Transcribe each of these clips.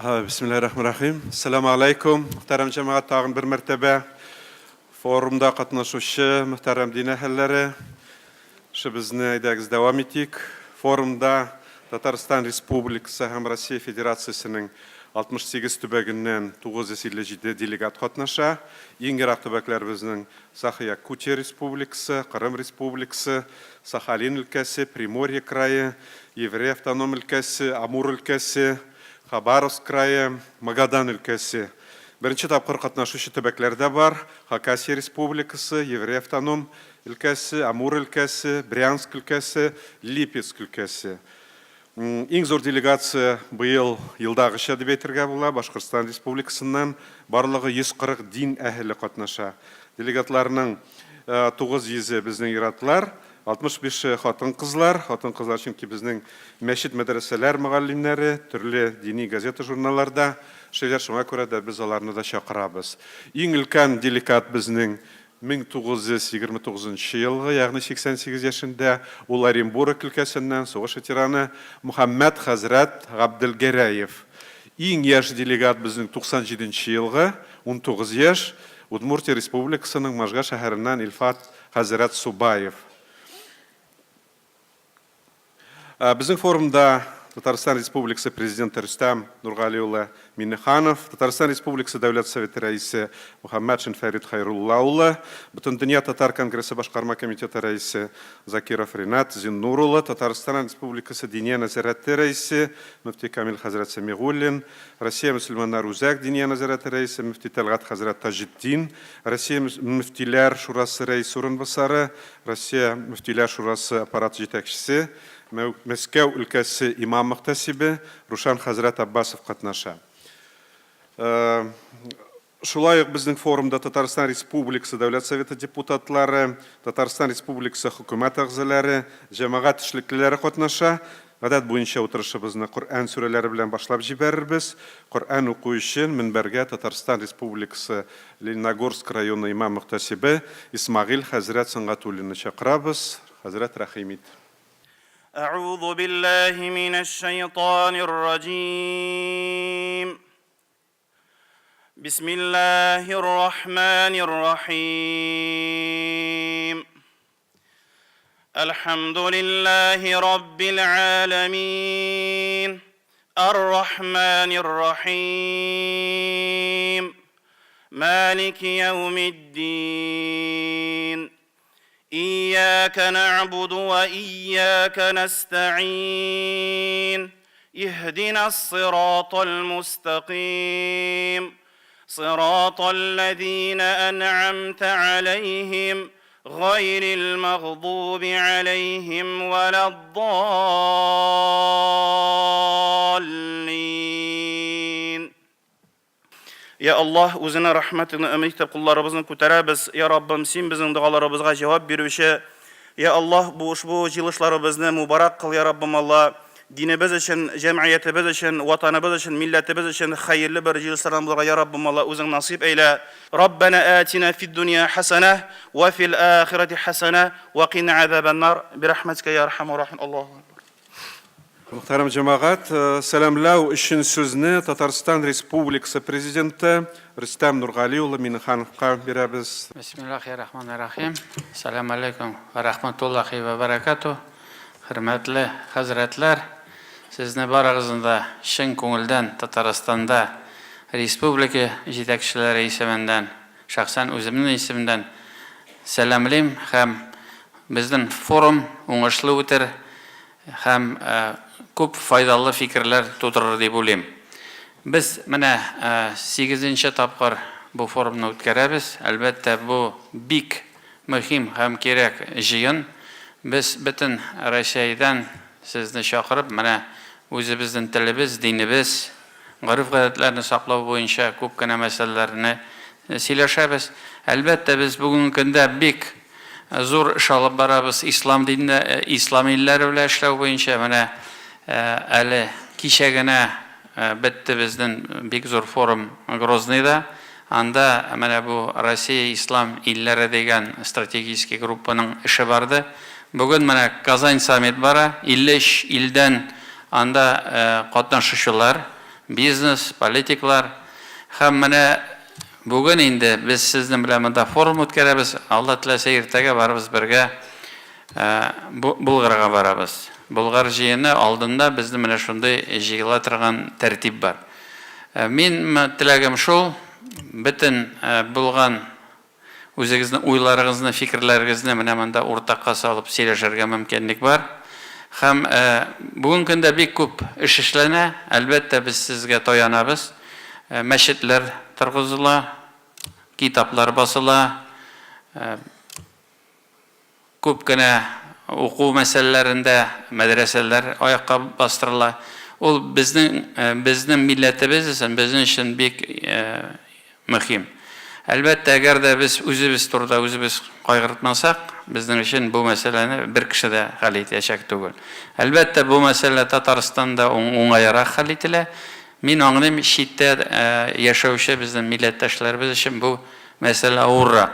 Бисмиллаһир-рахманир-рахим. Ассаламу алейкум, мөхтәрәм җәмәгать, тагын бер мәртәбә форумда катнашучы мөхтәрәм дин әһелләре. Эшебезне әйдәгез дәвам итик. Форумда Татарстан Республикасы һәм Россия Федерациясенең 68 төбәгеннән 957 делегат катнаша. Иң ерак төбәкләр безнең Саха-Якутия Республикасы, Кырым Республикасы, Сахалин өлкәсе, Приморье крае, Еврей автоном өлкәсе, Амур өлкәсе, Хабаровск крае, Магадан өлкәсе. Беренче тапкыр катнашучы төбәкләр дә бар, Хакасия Республикасы, Еврей автоном өлкәсе, Амур өлкәсе, Брянск өлкәсе, Липецк өлкәсе. Иң зур делегация быел елдагыча дип әйтергә була, Башкортстан Республикасыннан барлыгы 140 дин әһеле катнаша. Делегатларның 900-е безнең ир-атлар, 65-е хатын-кызлар, хатын-кызлар чөнки безнең мәчет-мәдрәсәләр мөгаллимнәре, төрле дини газета-журналларда эшлиләр, шуңа күрә дә без аларны да чакырабыз. Иң өлкән делегат безнең 1929 нчы елгы, ягъни 88 яшендә, ул Оренбург өлкәсеннән, сугыш ветераны Мөхәммәт хәзрәт Габделгәрәев. Иң яшь делегат безнең 97 нче елгы, 19 яшь, Удмуртия Республикасының Можга шәһәреннән Илфат хәзрәт Субаев. Безнең форумда Татарстан Республикасы Президенты Рөстәм Нургали улы Миңнеханов, Татарстан Республикасы Дәүләт Советы Рәисе Мөхәммәтшин Фәрит Хәйрулла улы, Бөтендөнья татар конгрессы Башкарма комитеты рәисе Закиров Ринат Зиннур улы, Татарстан Республикасы Диния нәзарәте рәисе мөфти Камил хәзрәт Сәмигуллин, Россия мөселманнар Үзәк Диния нәзарәте рәисе мөфти Тәлгать хәзрәт Таҗетдин, Россия мөфтиләр шурасы рәисе урынбасары, Россия мөфтиләр шурасы аппараты җитәкчесе, Мәскәү өлкәсе имам-мөхтәсибе Рушан хәзрәт Аббасов катнаша. Шулай ук безнең форумда Татарстан Республикасы Дәүләт Советы депутатлары, Татарстан Республикасы Хөкүмәт әгъзалары, җәмәгать эшлеклеләре катнаша. Гадәт буенча утырышыбызны Коръән сүрәләре белән башлап җибәрербез. Коръән уку өчен мөнбәргә Татарстан Республикасы Лениногорск районы имам-мөхтәсибе Исмәгыйль хәзрәт Сөнгатуллинны чакырабыз. Хәзрәт, рәхим ит. Әгъузу биллаһи минәш-шәйтанир раҗим. Бисмиллаһир рахманир рахим. Әлхәмдүлиллаһи раббил галәмин. Ар-рахманир рахим. Малики яумиддин. Ияка нәгъбуду ва ияка нәстәгыйн. Иһдинас сиратал мустакыйм. Сиратал ләзина ән'амта аләйһим, гайрил мәгъдуби аләйһим вәләд-даллин. Я Аллаһ, Үзеңнең рәхмәтеңне өмет итеп кулларыбызны күтәрәбез. Я Раббым, Син безнең догаларыбызга җавап бирүче. Я Аллаһ, бу ошбу җыелышларыбызны мубарак кыл, я Раббым Алла. Динебез өчен, җәмгыятебез өчен, ватаныбыз өчен, милләтебез өчен хәерле бер җыелышлардан булырга, я Раббым Алла, Үзең насыйп әйлә. Раббана атина фид дунья хәсәнә, ва фил ахирати хәсәнә, ва кина азабан-нар, бирахмәтикә я архамар рахимин. Аллаһу акбар. Мөхтәрәм җәмәгать, сәламләү өчен сүзне Татарстан Республикасы Президенты Рөстәм Нургали улы Миңнехановка бирәбез. Бисмиллахи рахмани рахим. Сәлам алейкум ва рахматуллахи ва баракату. Хөрмәтле хәзрәтләр, сезне барыгызны да чын күңелдән Татарстанда республика җитәкчеләре исеменнән, шәхсән үземнең исемдән сәламлим һәм безнең форум уңышлы үтер һәм күп файдалы фикерләр тудырыр дип уйлыйм. Без менә сигезенче тапкыр бу форумны үткәрәбез. Әлбәттә, бу бик мөһим һәм кирәк җыен. Без бөтен Рәсәйдән сезне чакырып, менә үзебезнең телебез, динебез, гореф-гадәтләрне саклау буенча күп кенә мәсьәләләрне сөйләшәбез. Әлбәттә, без бүгенге көндә бик зур эш алып барабыз ислам диненә, ислам илләре белән эшләү буенча. Менә әле кичә генә бетте безнең бик зур форум Грозныйда. Анда менә бу Россия ислам илләре дигән стратегический группаның эше барды. Бүген менә Казань саммит бара. 53 илдән анда катнашучылар. бизнес, политиклар. Һәм менә бүген инде без сезнең белән монда форум үткәрәбез. Алла теләсә, иртәгә барыбыз бергә Болгарга барабыз. Болгар җыены алдында безнең менә шундый җыела торган тәртип бар. Мин теләгем шул, бөтен булган үзегезнең уйларыгызны, фикерләрегезне менә монда уртакка салып сөйләшергә мөмкинлек бар. Һәм бүгенге көндә бик күп эш эшләнә. Әлбәттә, без сезгә таянабыз. Мәчетләр торгызыла, китаплар басыла, күп кенә уку мәсьәләләрендә мәдрәсәләр аякка бастырыла. Ул безнең безнең милләтебез өчен, безнең өчен бик мөһим. Әлбәттә, әгәр дә без үзебез турыда үзебез кайгыртмасак, безнең өчен бу мәсьәләне бер кеше дә хәл итәчәк түгел. Әлбәттә, бу мәсьәлә Татарстанда уңайрак хәл ителә. Мин аңлыйм, читтә яшәүче безнең милләттәшләребез өчен бу мәсьәлә авыррак.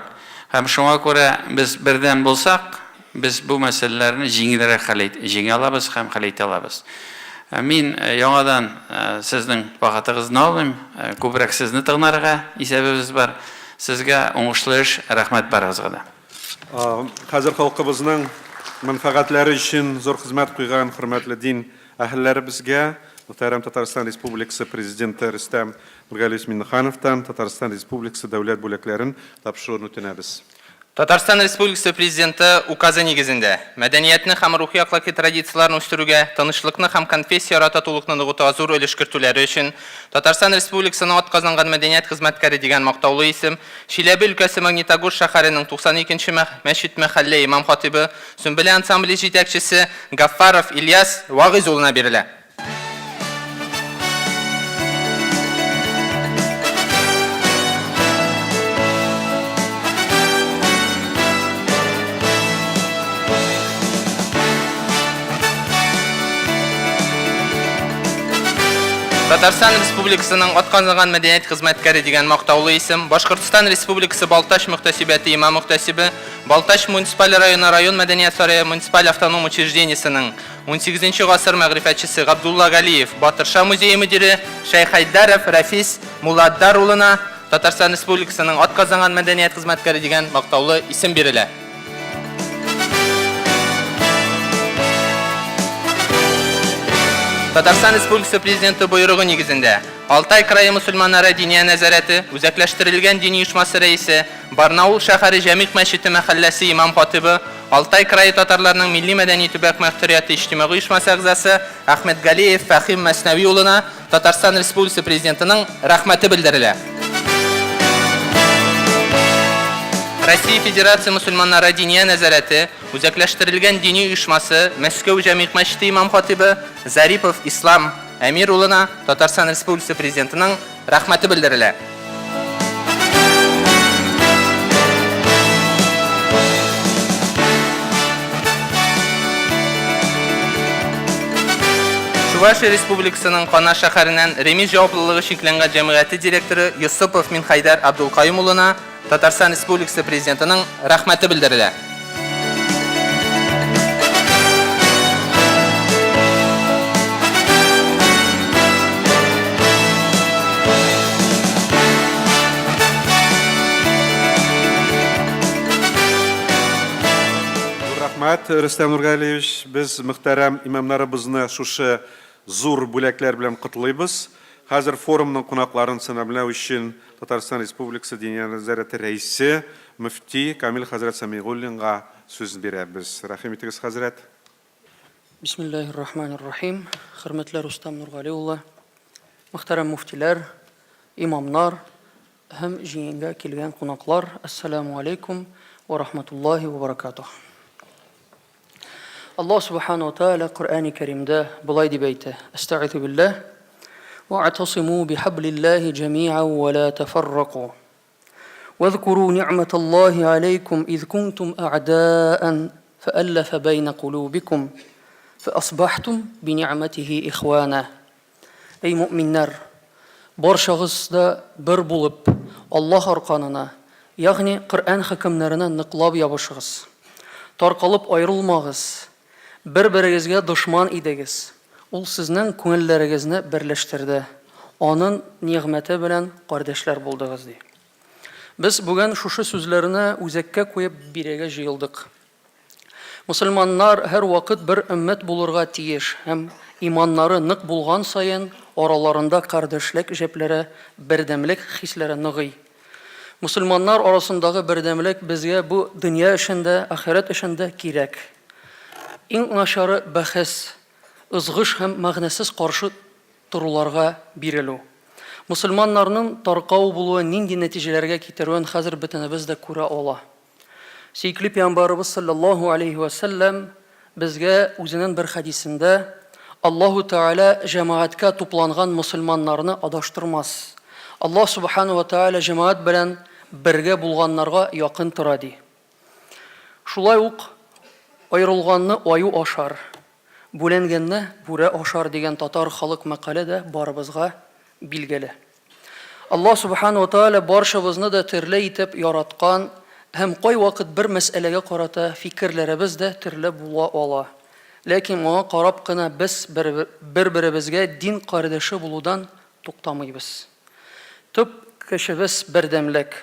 Һәм шуңа күрә без бердәм булсак, без бу мәсьәләләрне җиңелрәк хәл ит, җиңә алабыз һәм хәл итә алабыз. Мин яңадан сезнең вакытыгызны алмыйм, күбрәк сезне тыңларга исәбебез бар. Сезгә уңышлы эш, рәхмәт барыгызга да. Хәзер халкыбызның мәнфәгатьләре өчен зур хезмәт куйган хөрмәтле дин әһелләребезгә мөхтәрәм Татарстан Республикасы Президенты Рөстәм Нургалиевич Миңнехановтан Татарстан Республикасы дәүләт бүләкләрен тапшыруын үтенәбез. Татарстан Республикасы Президенты Указы нигезендә, мәдәниятне һәм рухи-әхлакый традицияләрне үстерүгә, тынычлыкны һәм конфессияара татулыкны ныгытуга зур өлеш кертүләре өчен Татарстан Республикасының атказанган мәдәният хезмәткәре дигән мактаулы исем Чиләбе өлкәсе Магнитогорск шәһәренең 92 нче мәчет-мәхәллә имам-хатыйбы, Сөмбелә ансамбле җитәкчесе Гаффаров Ильяс Вагыйз улына бирелә. Татарстан Республикасының атказанган мәдәният хезмәткәре дигән мактаулы исем Башкортстан Республикасы Балтач мөхтәсибәте имам-мөхтәсибе, Балтач муниципаль районы район мәдәният сарае муниципаль автоном учреждениесенең Унсигезенче гасыр мәгърифәтчесе Габдулла Галиев, Батырша музее мөдире Шәйхәйдәров Рәфис Мулладдар улына Татарстан Республикасының атказанган мәдәният хезмәткәре дигән мактаулы исем бирелә. Татарстан Республикасы Президенты боерыгы нигезендә, Алтай крае мөселманнары Диния нәзарәте Үзәкләштерелгән дини оешмасы рәисе, Барнаул шәһәре Җәмигъ мәчете мәхәлләсе имам-хатыйбы, Алтай крае татарларының милли-мәдәни төбәк мөхтәрияте иҗтимагый оешмасы әгъзасы Әхмәтгалиев Фәһим Мәснәви улына Татарстан Республикасы Президентының Рәхмәте белдерелә. Россия Федерация мөселманнары Диния нәзарәте Үзәкләштерелгән дини оешмасы Мәскәү Җәмигъ мәчете имам-хатыйбы Зарипов Ислам Әмир улына Татарстан Республикасы Президентының Рәхмәте белдерелә. Чувашия Республикасының Кана шәһәреннән Ремис җаваплылыгы чикләнгән җәмгыяте директоры Йосыпов Минхайдар Абдулкаюм улына Татарстан Республикасы Президентының Рәхмәте белдерелә. Зур рәхмәт, Рөстәм Нургалиевич. Без мөхтәрәм имамнарыбызны шушы зур бүләкләр белән котлыйбыз. Хәзер форумның кунакларын сәламләү өчен Татарстан Республикасы Диния нәзарәте рәисе, мөфти Камил хәзрәт Сәмигуллинга сүз бирәбез. Рәхим итегез, хәзрәт. Бисмиллаһир рахманир рахим. Хөрмәтле Рустам Нургали улы, мөхтәрәм муфтиләр, имамнар һәм җыенга килгән кунаклар, әссәламү алейкум ва рахматуллаһи ва баракатуһ. Аллаһ Субхану ва Тааля Коръәни Кәримдә болай дип әйтә: Әстәгыйзу биллаһ, Ва'тасиму бихаблиллаһи җәми'ан ва ла тафарраку. Вазкуру ни'маталлаһи алейкум из кунтум а'даан фааллафа байна кулубикум фаасбахтум бини'матихи ихвана. Эй мөэминнәр! Барчагыз да бер булып, Аллаһ арканына, ягъни Коръән хөкемнәренә ныклап ябышыгыз. Таркалып аерылмагыз. Бер-берегезгә дошман идегез. Ул сезнең күңелләрегезне берләштерде. Анын нигъмәте белән кардәшләр булдыгыз, ди. Без бүген шушы сүзләрне үзәккә куеп бирегә җыелдык. Мосылманнар һәрвакыт бер өммәт булырга тиеш һәм иманнары нык булган саен араларында кардәшлек җепләре, бердәмлек хисләре ныгый. Мосылманнар арасындагы бердәмлек безгә бу дөнья өчен дә, ахирәт өчен дә кирәк. Иң начары бәхәс, ызгыш һәм мәгънәсез каршы торуларга бирелү. Мосылманнарның таркау булуы нинди нәтиҗәләргә китерүен хәзер бөтенебез дә күрә ала. Сөекле пәйгамбәребез салләллаһу алейһи вә сәлләм безгә үзенең бер хәдисендә, Аллаһу Тәгалә җәмәгатькә тупланган мөселманнарны адаштырмас. Аллаһ Сүбхәнәһү вә Тәгалә җәмәгать белән бергә булганнарга якын тора, ди. Шулай ук Аерылганны аю ашар, бүленгәнне бүре ашар дигән татар халык мәкале дә барыбызга билгеле. Аллаһ Сүбхәнәһү вә Тәгалә барчабызны да төрле итеп яраткан һәм кайвакыт бер мәсьәләгә карата фикерләребез дә төрле була ала. Ләкин моңа карап кына без бер-беребезгә дин кардәше булудан туктамыйбыз. Төп көчебез, бердәмлек.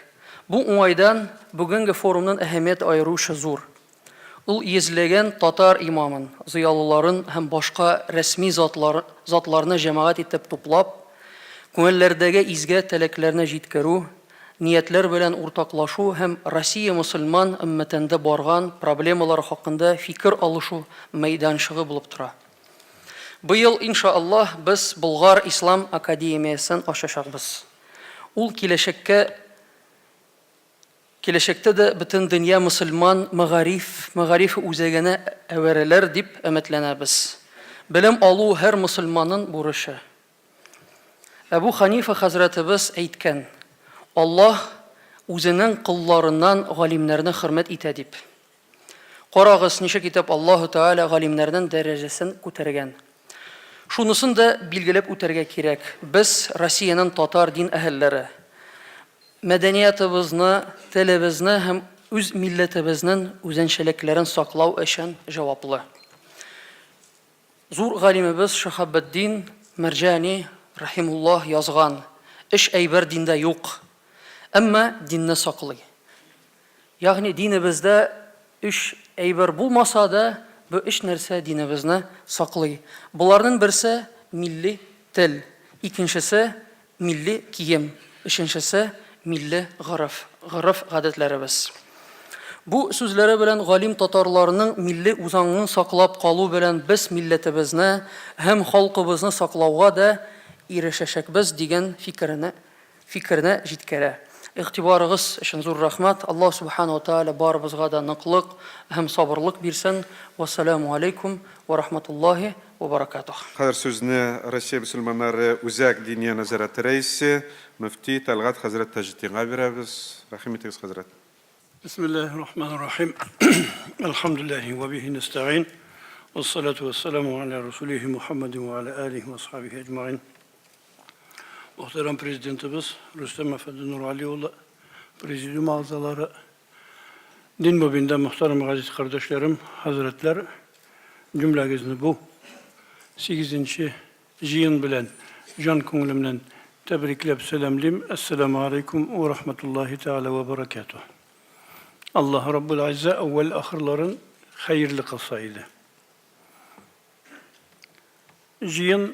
Бу уңайдан бүгенге форумның әһәмияте аеруча зур. Ул йөзләгән татар имамын, зыялыларын һәм башка рәсми затлар, затларны җәмәгать итеп туплап, күңелләрдәге изге теләкләрне җиткерү, ниятләр белән уртаклашу һәм Россия мөселман өммәтендә барган проблемалар хакында фикер алышу мәйданчыгы булып тора. Быел, инша Аллаһ, без Болгар ислам академиясен ачачакбыз. Ул киләчәккә Киләчәктә дә Бөтендөнья мөселман мәгариф мәгарифе үзәгенә әверелер дип өметләнәбез. Белем алу һәр мөселманның бурычы. Әбү Ханифа хәзрәтебез әйткән, Аллаһ Үзенең колларыннан галимнәрне хөрмәт итә дип. Карагыз, ничек итеп Аллаһу Тәгалә галимнәрнең дәрәҗәсен күтәргән. Шунысын да билгеләп үтәргә кирәк, без, Россиянең татар дин әһелләре, Мәдәниятыбызны, телебезне һәм үз милләтебезнең үзенчәлекләрен саклау өчен җаваплы. Зур галимебез Шиһабетдин Мәрҗани, рәхимуллаһ, язган, Өч әйбер диндә юк, әмма динне саклый. Ягъни динебездә өч әйбер булмаса да, бу өч нәрсә динебезне саклый. Боларның берсе, милли тел, икенчесе, Милли кием, өченчесе, милли гореф, гореф-гадәтләребез. Бу сүзләре белән галим татарларның милли үзаңын саклап калу белән без милләтебезне һәм халкыбызны саклауга да ирешәчәкбез дигән фикерне фикерне җиткерә. Игътибарыгыз өчен зур рәхмәт. Аллаһ Сүбхәнәһү вә Тәгалә барыбызга да ныклык һәм сабырлык бирсен. Вәссәламү аләйкүм вә рахматуллаһи Вә баракатуһ. Хәзер сүзне Россия мөселманнары Үзәк Диния нәзарәте рәисе, мөфти Тәлгать хәзрәт Таҗетдинга бирәбез. Рәхим итегез, хәзрәт. Бисмиллаһир рахманир рахим. Әлхәмдүлилләһи вә бихи нәстәгыйн. Вәссалату вәссәламу аля расулихи Мухаммадин вә аля алихи вә асхабихи әҗмәгыйн. Мөхтәрәм Президентыбыз Рөстәм әфәнде Нургали улы, президиум әгъзалары, Дин мөбиндә мөхтәрәм газиз кардәшләрем, хәзрәтләр, җөмләгезне бу сигезенче җыен белән җан күңелемнән тәбрикләп сәламлим. Әссәламү алейкум вә рахматуллаһи тәгалә вә бәрәкәтүһ. Аллаһ Раббул Иззә әүвәл ахырларын хәерле кылса иде. Җыен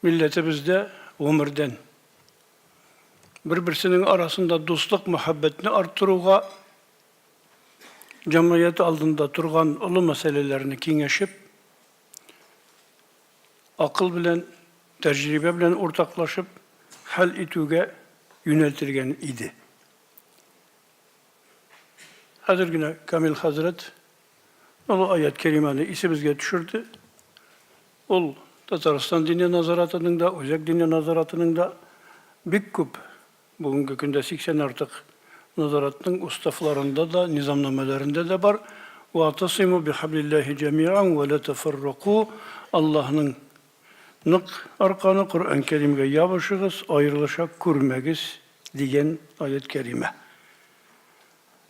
Милләтебездә гомердән бер-берсенең арасында дуслык, мәхәббәтне арттыруга, җәмгыять алдында торган олы мәсьәләләрне киңәшеп, акыл белән, тәҗрибә белән уртаклашып хәл итүгә юнәлтелгән иде. Хәзер генә Камил хәзрәт олы аять кәримәне исебезгә төшерде. Ул Татарстан Диния назаратының да, Үзәк Диния назаратының да бик күп, бүгенге көндә 80 артык назаратның уставларында да, низамнамәләрендә дә бар. Вәгътасыйму бихаблиллаһи җәмиан вә лә тәфәррәку, Аллаһның нык арканы, Коръән Кәримгә ябышыгыз, аерылыша күрмәгез, дигән аять кәримә.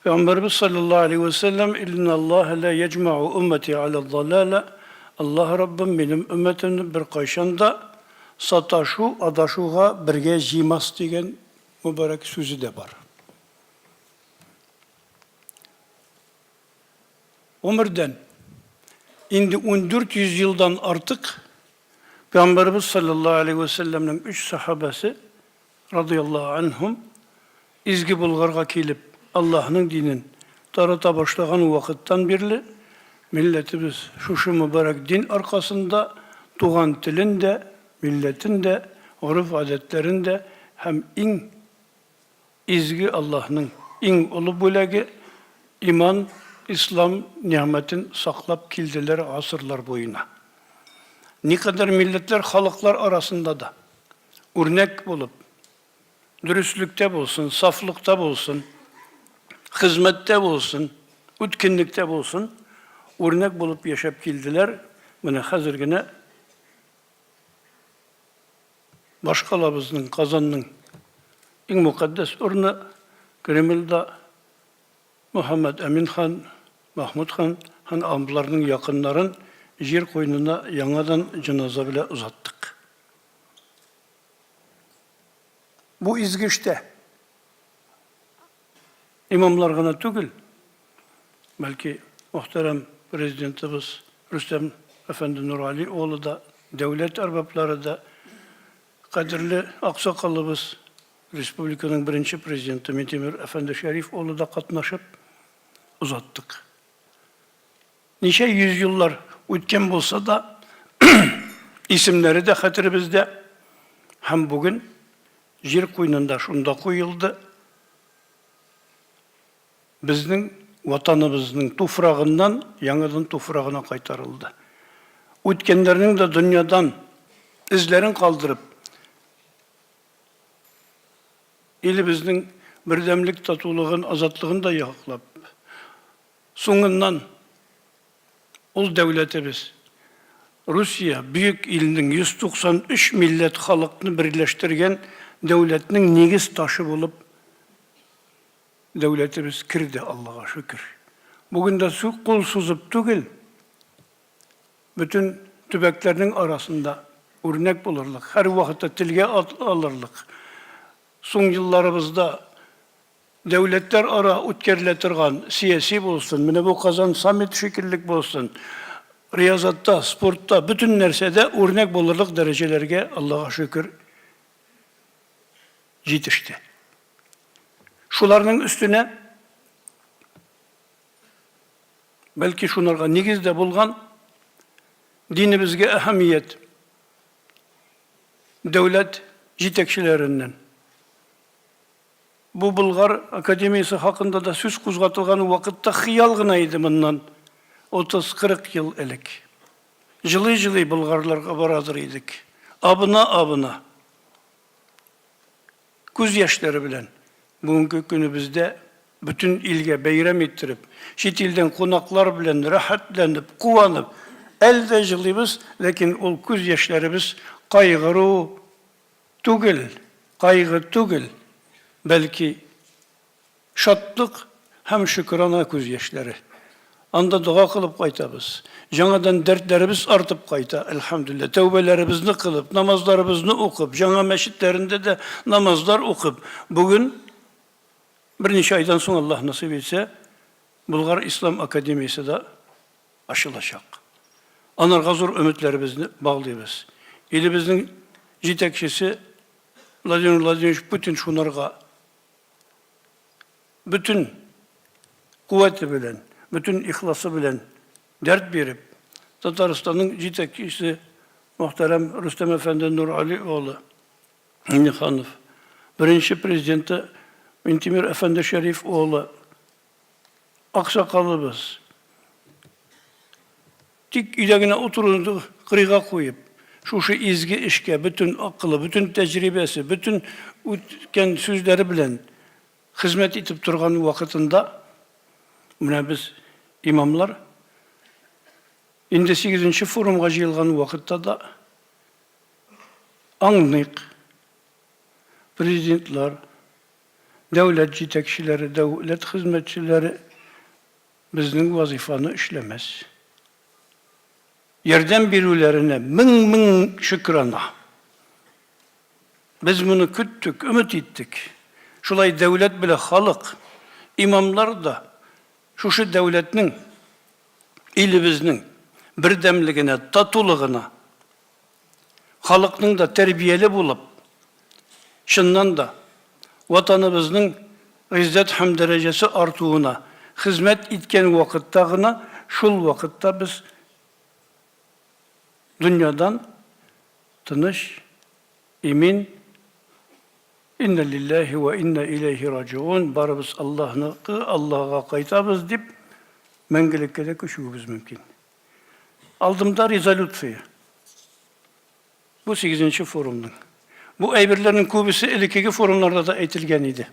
Пәйгамбәребез салләллаһу алейһи вә сәлләм, Инналлаһа лә яҗмәгъу уммәти галә-д-далалә, Аллаһ Раббым минем өммәтемне беркайчан да Саташу адашуга бергә җыймас дигән мөбарәк сүзе дә бар. Гомердән инде 1400 елдан артык Пәйгамбәребез салләллаһу алейһи вә сәлләмнең өч сәхабәсе радыяллаһу анһум Изге Болгарга килеп Аллаһның динен тарата башлаган вакыттан бирле милләтебез шушы мөбарәк дин аркасында туган телен дә, милләтен дә, гореф-гадәтләрен дә һәм иң изге Аллаһның иң олы бүләге, иман, ислам нигъмәтен саклап килделәр гасырлар буена. Никадәр милләтләр, халыклар арасында да үрнәк булып, дөреслектә булсын, сафлыкта булсын, хезмәттә булсын, үткенлектә булсын, үрнәк булып яшәп килделәр. Менә хәзер генә башкалабызның, Казанның иң мөкатдәс урыны Кремльдә Мөхәммәд Әмин хан, Мәхмүд хан һәм аларның якыннарын җир куенына яңадан җеназа белән озаттык. Бу изге эштә имамлар гына түгел, бәлки мөхтәрәм Президентыбыз Рөстәм әфәнде Нургали улы да, дәүләт әрбаплары да, кадерле аксакалыбыз, республиканың беренче Президенты Минтимер әфәнде Шәриф улы да катнашып озаттык. Ничә йөз еллар үткән булса да, исемнәре дә хәтеребездә һәм бүген җир куенында шунда куелды. Безнең Ватаныбызның туфрагыннан яңадан туфрагына кайтарылды. Үткәннәрнең дә дөньядан эзләрен калдырып, илебезнең бердәмлек, татулыгын, азатлыгын да яклап, Соңыннан ул дәүләтебез, Русия, бөек илнең 193 милләт халыкны берләштергән дәүләтнең нигез ташы булып дәүләтебез керде, Аллага шөкер. Бүген дә кул сузып түгел, бөтен төбәкләрнең арасында үрнәк булырлык, һәрвакытта телгә алырлык, соң елларыбызда Дәүләтләр ара үткәрелә торган сияси булсын, менә бу Казан саммит шикеллек булсын, риязатта, спортта, бөтен нәрсәдә үрнәк булырлык дәрәҗәләргә, Аллага шөкер, җитеште. Шуларның өстенә, бәлки шунарга нигез дә булган, динебезгә әһәмият дәүләт җитәкчеләреннән. Бу Болгар академиясе хакында да сүз кузгатылган вакытта хыял гына иде моннан 30-40 ел элек. Җылый-җылый болгарларга барадыр идек. Абына-абына. Күз яшьләре белән. Бүгенге көнебездә бөтен илгә бәйрәм иттереп, чит илдән кунаклар белән рәхәтләнеп, куанып, әле дә җылыйбыз, ләкин ул күз яшьләребез кайгыру, Түгел, кайгы түгел, бәлки шатлык һәм шөкерана күз яшьләре. Анда дога кылып кайтабыз. Җаңадан дәртләребез артып кайта, әлхәмдүлилләһ. Тәүбәләребезне кылып, намазларыбызны укып, җаңа мәчетләрендә дә намазлар укып, бүген берничә айдан соң, Аллаһ насыйп итсә, Болгар ислам академиясе дә ачылачак. Анарга зур өметләребезне баглыйбыз. Илебезнең җитәкчесе Владимир Владимирович Путин шунарга бөтен куәте белән, бөтен ихласы белән дәрт биреп, Татарстанның җитәкчесе мөхтәрәм Рөстәм әфәнде Нургали улы Миңнеханов, беренче президенты Минтимер әфәнде Шәриф улы Аксакалыбыз, тик өйдә генә утыруны кырыйга куеп, шушы изге эшкә бөтен акылы, бөтен тәҗрибәсе, бөтен үткән сүзләре белән хезмәт итеп торган вакытында, менә без, имамлар, инде сигезенче форумга җыелган вакытта да аңлыйк, президентлар, Дәүләт җитәкчеләре, дәүләт хезмәтчеләре безнең вазыйфаны эшләмәс. Ярдәм бирүләренә мең-мең шөкрана. Без моны көттек, өмет иттек. Шулай дәүләт белә халык, имамлар да шушы дәүләтнең, илебезнең бердәмлегенә, татулыгына, халыкның да тәрбияле булып, чыннан да, Ватаныбызның гыйззәт һәм дәрәҗәсе артуына хезмәт иткән вакытта гына, шул вакытта без дөньядан тыныч, имин, Инна лилләһи вә инна иләйһи раҗигун, барыбыз Аллаһныкы, Аллаһга кайтабыз дип, мәңгелеккә дә күчүебез мөмкин. Алдымда резолюция. Бу сигезенче форумның. Бу әйберләрнең күбесе элеккеге форумнарда да әйтелгән иде.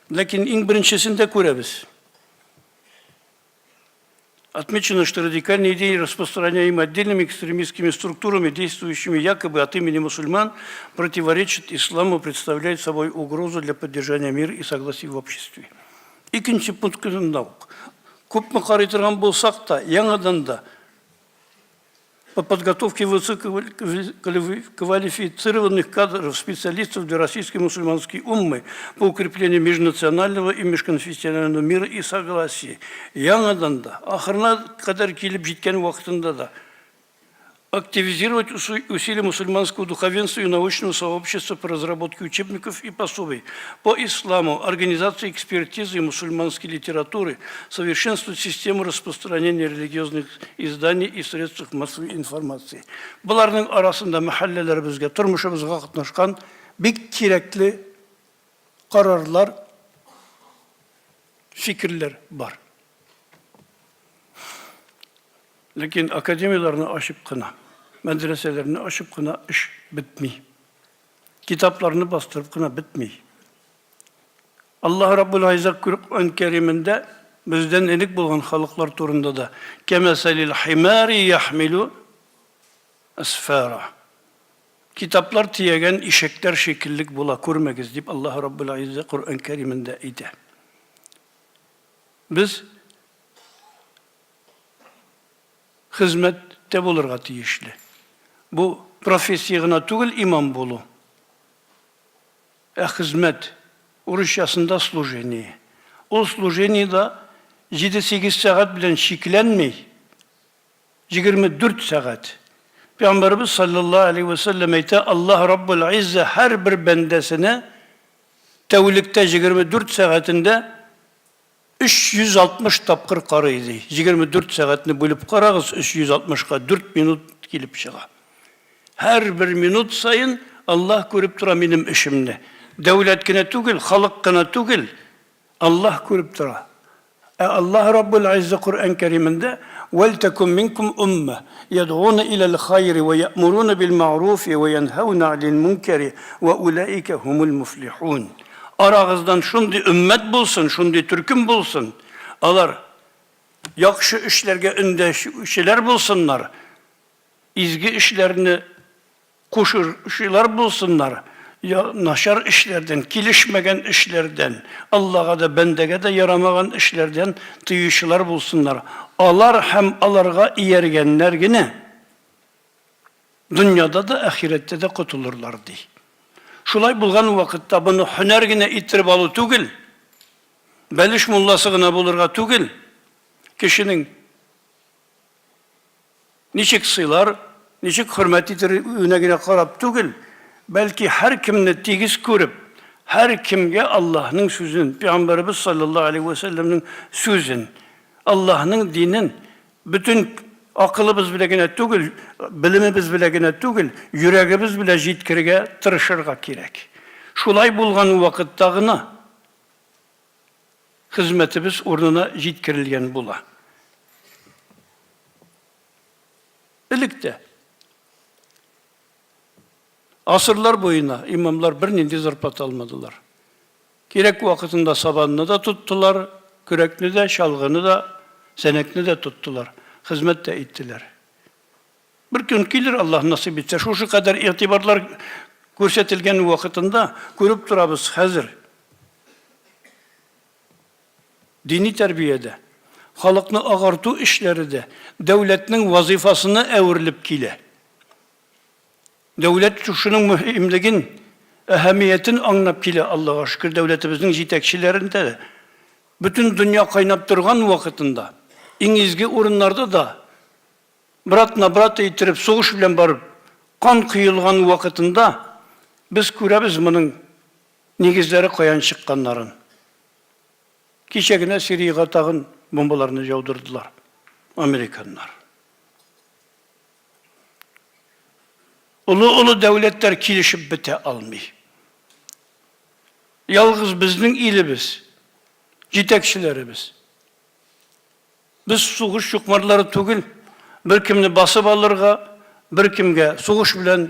Ләкин иң беренчесендә күрәбез. Отмечено, что радикальные идеи, распространяемые отдельными экстремистскими структурами, действующими якобы от имени мусульман, противоречат исламу, представляют собой угрозу для поддержания мира и согласия в обществе. Икенче пунктында ук. Күпме карый торган булсак та, яңадан да по подготовке высококвалифицированных кадров специалистов для российской мусульманской уммы по укреплению межнационального и межконфессионального мира и согласия. Яңадан да, ахырына кадәр килеп җиткән вакытында да активизировать усилия мусульманского духовенства и научного сообщества по разработке учебников и пособий по исламу, организации экспертизы мусульманской литературы, совершенствовать систему распространения религиозных изданий и средств массовой информации. Боларның арасында мәхәлләләребезгә, тормышыбызга катнашкан бик кирәкле карарлар, фикерләр бар. Ләкин академияләрне ачып кына, мәдрәсәләрне ачып кына эш бетми. Китапларны бастырып кына бетми. Аллаһ Раббул Гыйззә Коръән Кәримендә бездән элек булган халыклар турында да кәмәсәлил химари яхмилу әсфара. Китаплар төягән ишәкләр шикеллек була күрмәгез, дип Аллаһ Раббул Гыйззә Коръән Кәримендә әйтә. Без хезмәттә булырга тиешле. Бу профессия гына түгел имам булу, ә хезмәт, урысчасында служение. Ул служение да җиде-сигез сәгать белән чикләнми, 24 сәгать. Пәйгамбәребез саллаллаһу алейһи вә сәлләм әйтә, Аллаһ Раббул Иззә һәрбер бәндәсенә тәүлектә 24 сәгатендә 360 тапкыр карый, ди. 24 сәгатьне бүлеп карагыз, 360 ка 4 минут килеп чыга. Һәрбер минут саен Аллаһ күреп тора минем эшемне. Дәүләт кенә түгел, халык кына түгел, Аллаһ күреп тора. Ә Аллаһ Раббул Иззә Коръән Кәримендә Вәлтәкүм минкум умма ядгуна иләл хайри вә я'муруна бил мәгъруфи вә янһауна анил мункари вә улаика һумул муфлихун. Арагыздан шундый өммәт булсын, шундый төркем булсын, алар яхшы эшләргә өндәшүчеләр булсыннар, изге эшләрне кушучылар булсыннар, начар эшләрдән, килешмәгән эшләрдән, Аллага да, бәндәгә дә ярамаган эшләрдән тыючылар булсыннар. Алар һәм аларга ияргәннәр генә дөньяда да, ахирәттә дә котылырлар, ди. Шулай булган вакытта моны һөнәр генә иттереп алу түгел, бәлеш мулласы гына булырга түгел, кешенең ничек сыйлар, ничек хөрмәт итүенә генә карап түгел, бәлки һәркемне тигез күреп, һәркемгә Аллаһның сүзен, Пәйгамбәребез саллаллаһу алейһи вә сәлләмнең сүзен, Аллаһның динен бөтен акылыбыз белән генә түгел, белемебез белән генә түгел, йөрәгебез белән җиткерергә тырышырга кирәк. Шулай булган вакытта гына хезмәтебез урынына җиткерелгән була. Элек тә асырлар буена имамлар бернинди зарплата алмадылар. Кирәк вакытында сабанны да тоттылар, көрәкне дә, чалгыны да, сәнәкне дә тоттылар, хезмәт тә иттеләр. Бер көн килер, Аллаһ насыйп итсә, шушы кадәр игътибарлар күрсәтелгән вакытында күреп торабыз хәзер дини тәрбиядә, халыкны агарту эшләре дә дәүләтнең вазыйфасына әверелеп килә. Дәүләт шушының мөһимлеген, әһәмиятен аңлап килә, Аллага шөкер, дәүләтебезнең җитәкчеләрендә дә. Бөтен дөнья кайнап торган вакытында, иң изге урыннарда да брат на брата иттереп сугыш белән барып кан коелган вакытында без күрәбез моның нигезләре каян чыкканнарын. Кичә генә Сириягә тагын бомбаларны яудырдылар американнар. Олы-олы дәүләтләр килешеп бетә алмый. Ялгыз безнең илебез, җитәкчеләребез. Без сугыш чукмарлары түгел, беркемне басып алырга, беркемгә сугыш белән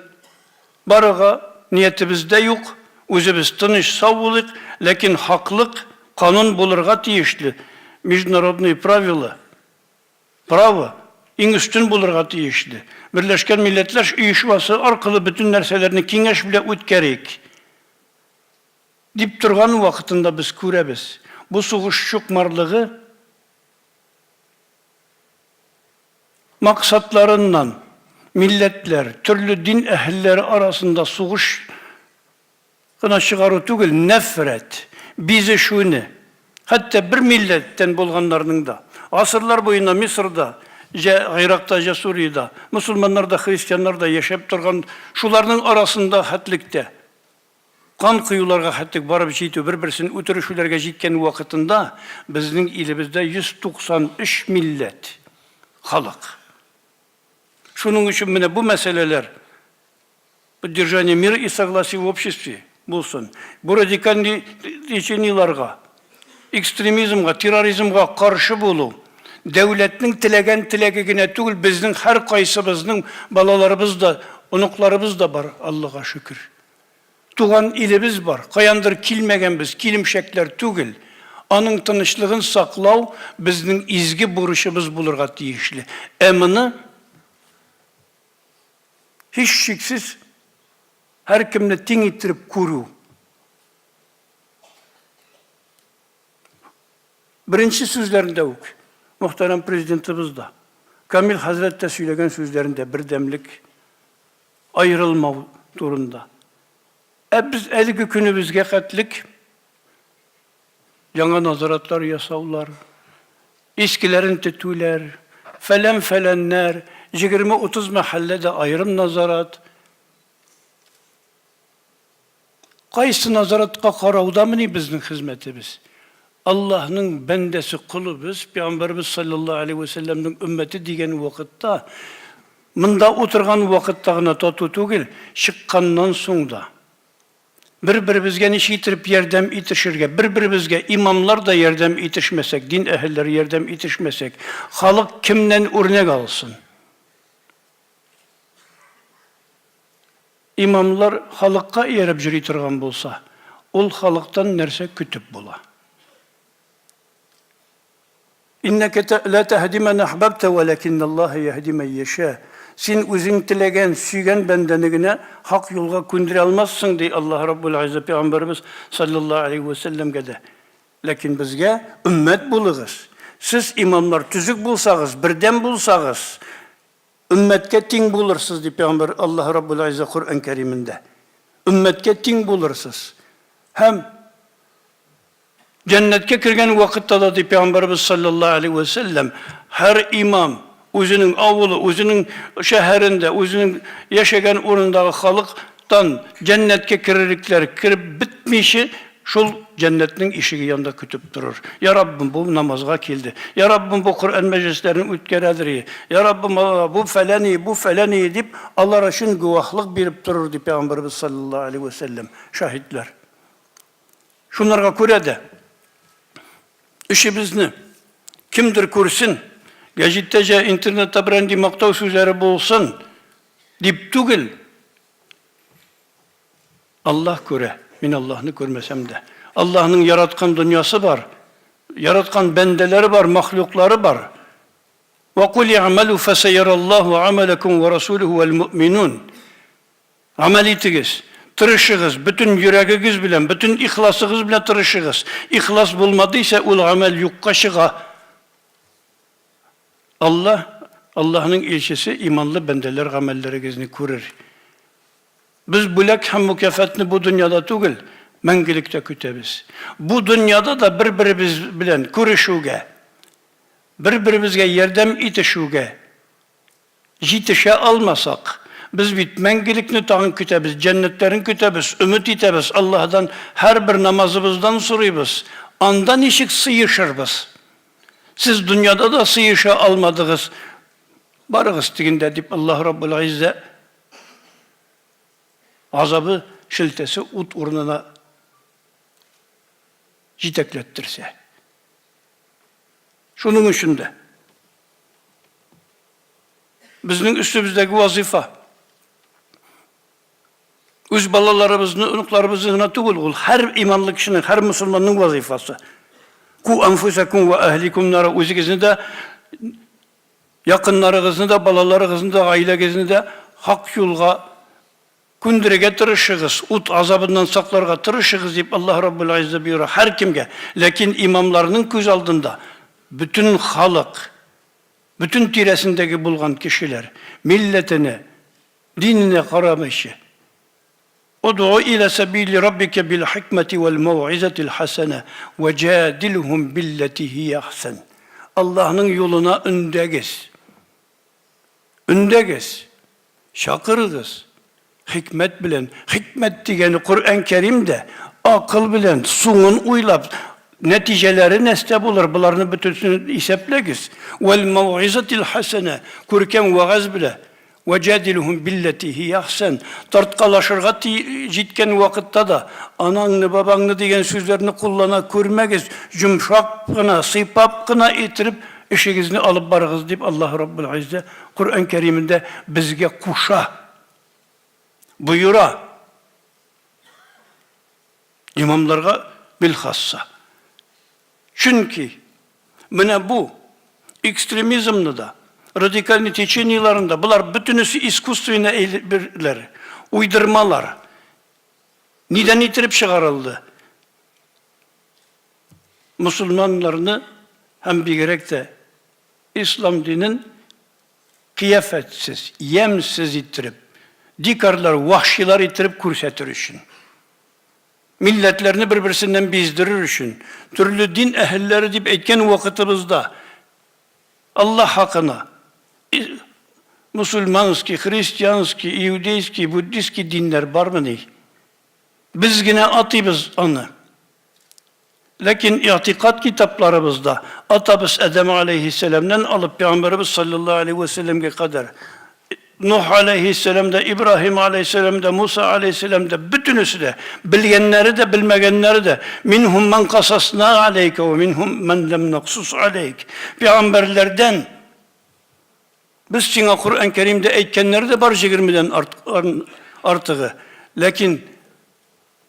барырга ниятебез дә юк. Үзебез тыныч, сау булыйк, ләкин хаклык, канун булырга тиешле, международные правила, право иң өстен булырга тиешле. Берләшкән Милләтләр Оешмасы аркылы бөтен нәрсәләрне киңәш белән үткәрик. Дип торган вакытында без күрәбез, бу сугыш чукмарлыгы максатларыннан милләтләр, төрле дин әһелләре арасында сугыш кына чыгару түгел, нәфрәт, бизешүне, хәтта бер милләттән булганнарның да, гасырлар буена Мисырда, җә Гыйракта, җә Суриядә, мосылманнар да, христианнар да яшәп торган, шуларның арасында хәтлектә Кан коюларга хәтлек барып җитү, бер-берсен үтерешүләргә җиткән вакытында безнең илебездә 193 милләт, халык. Шуның өчен менә бу мәсьәләләр поддержание мира и согласия в обществе булсын. Бу радикальный течениеларга, экстремизмга, терроризмга каршы булу, дәүләтнең теләгән теләге генә түгел, безнең һәркайсыбызның балаларыбыз да, оныкларыбыз да бар, Аллага шөкер. Туган илебез бар, каяндыр килмәгәнбез, килемчәкләр түгел. Аның тынычлыгын саклау безнең изге бурычыбыз булырга тиешле. Ә моны һичшиксез һәркемне тиң иттереп күрү. Беренче сүзләрендә үк мөхтәрәм Президентыбыз да, Камил хәзрәт тә сөйләгән сүзләрендә бердәмлек, аерылмау турында. Ә без әлеге көнебезгә хәтлек яңа назаратлар ясаулар, искеләрен тетүләр, фәлән-фәләннәр, 20-30 мәхәлләдә аерым назарат. Кайсы назаратка караудамыни безнең хезмәтебез? Аллаһның бәндәсе колы без, пәйгамбәребез салләллаһу алейһи вә сәлләмнең өммәте дигән вакытта, монда утырган вакытта гына тату түгел, чыкканнан соң да бер-беребезгә ничек иттереп ярдәм итешергә, бер-беребезгә имамлар да ярдәм итешмәсәк, дин әһелләре ярдәм итешмәсәк, халык кемнән үрнәк алсын? Имамлар халыкка ияреп җөри торган булса, ул халыктан нәрсә көтеп була? Иннәкә лә тәһди мән әхбәбтә, вәләкиннәллаһә яһди мән яшә. Син үзең теләгән, сөйгән бәндәне генә хак юлга күндерә алмассың, ди Аллаһ Раббул Гыйззә пәйгамбәребез салләллаһу алейһи вә сәлләмгә дә. Ләкин безгә өммәт булыгыз. Сез, имамнар, төзек булсагыз, бердәм булсагыз, Өммәткә тиң булырсыз, ди пәйгамбәр Аллаһ Раббул Гыйззә Коръән Кәримендә. Өммәткә тиң булырсыз. Һәм җәннәткә кергән вакытта да, ди пәйгамбәребез саллаллаһу алейһи вә сәлләм, һәр имам үзенең авылы, үзенең шәһәрендә, үзенең яшәгән урынындагы халыктан җәннәткә керерлекләр кереп бетмичә, Шул җәннәтнең ишеге янында көтеп торыр. Я Раббым, бу намазга килде. Я Раббым, бу Коръән мәҗлесләрен үткәрәдер. Я Раббым, бу фәләни, бу фәләни дип, алар өчен гүваһлык биреп торыр, ди Пәйгамбәребез саллаллаһу алейһи вә сәлләм. Шаһитләр. Шунарга күрә дә эшебезне кемдер күрсен, гәҗиттә җә интернетта берәнди мактау сүзләре булсын дип түгел, Аллаһ күрә, мин Аллаһны күрмәсәм дә. Аллаһның яраткан дөньясы бар, яраткан бәндәләре бар, махлуклары бар. Ва кул игъмалу фасаяраллаһу амалакум ва расулуху вал муъминун. Гамәл итегез, тырышыгыз, бөтен йөрәгегез белән, бөтен ихласыгыз белән тырышыгыз. Ихлас булмады исә, ул гамәл юкка чыга. Аллаһ, Аллаһның илчесе иманлы бәндәләр гамәлләрегезне күрер. Без бүләк һәм мөкяфатны бу дөньяда түгел, мәңгелектә көтәбез. Бу дөньяда да бер-беребез белән күрешүгә, бер-беребезгә ярдәм итешүгә җитешә алмасак, без бит мәңгелекне тагын көтәбез, җәннәтләрен көтәбез, өмет итәбез, Аллаһыдан һәрбер намазыбыздан сорыйбыз. Анда ничек сыешырбыз? Сез дөньяда да сыеша алмадыгыз, барыгыз тегендә, дип Аллаһ Раббул Гыйззә Азабы шелтәсе ут урынына җитәкләттерсә. Шуның өчен дә безнең өстебездәге вазифа үз балаларыбызны, оныкларыбызны гына түгел, ул һәр иманлы кешенең, һәр мөселманның вазифасы. Ку анфусакум ва әһликум нара, үзегезне дә Якыннарыгызны да, балаларыгызны да, гаиләгезне дә хак юлга күндерергә тырышыгыз, ут азабыннан сакларга тырышыгыз, дип Аллаһ Раббул Гыйззә боера һәркемгә. Ләкин имамларның күз алдында бөтен халык, бөтен тирәсендәге булган кешеләр, милләтенә, диненә карамыйча, Удгу иля сәбили раббика бил хикмәти вәл мәүгыйзәтил хәсәнә вә җадилһум билләти һия әхсән. Аллаһның юлына өндәгез. Өндәгез. Чакырыгыз. Хикмәт белән. Хикмәт дигәне Коръән Кәримдә акыл белән, суңын уйлап, нәтиҗәләре нәрсә булыр, боларны бөтенесен исәпләгез. Вәл мәүгыйзәтил хәсәнә, күркәм вәгазь белән. Вәҗадилһум билләти һия әхсән. Тарткалашырга җиткән вакытта да, анаңны, бабаңны дигән сүзләрне куллана күрмәгез, йомшак кына, сыйпап кына иттереп эшегезне алып барыгыз, дип Аллаһ Раббул Гыйззә Коръән Кәримендә безгә куша, боера. Имамларга билхасса. Чөнки менә бу экстремизмны да, радикальный течениеләрен дә, болар бөтенесе искусственный әйберләр, уйдырмалар. Нидән иттереп чыгарылды? Мусульманнарны һәм бигрәк тә ислам динен кыяфәтсез, ямьсез иттереп, дикарьлар, вахшилар иттереп күрсәтер өчен. Милләтләрне бер-берсеннән биздерер өчен, төрле дин әһелләре дип әйткән вакытыбызда, Аллаһ хакына, мусульманский, христианский, иудейский, буддийский диннәр бармыни? Без генә атыйбыз аны. Ләкин игътикад китапларыбызда атабыз Адәм аләйһиссәламнән алып пәйгамбәребез салләллаһу аләйһи вә сәлләмгә кадәр, Нуһ аләйһиссәлам да, Ибраһим аләйһиссәлам да, Муса аләйһиссәлам да, бөтенесе дә, белгәннәре дә, белмәгәннәре дә, минһум ман касасна аләйкә вә минһум ман ләм наксус аләйк. Пәйгамбәрләрдән без сиңа Коръән Кәримдә әйткәннәре дә бар җегермедән артыгы. Ләкин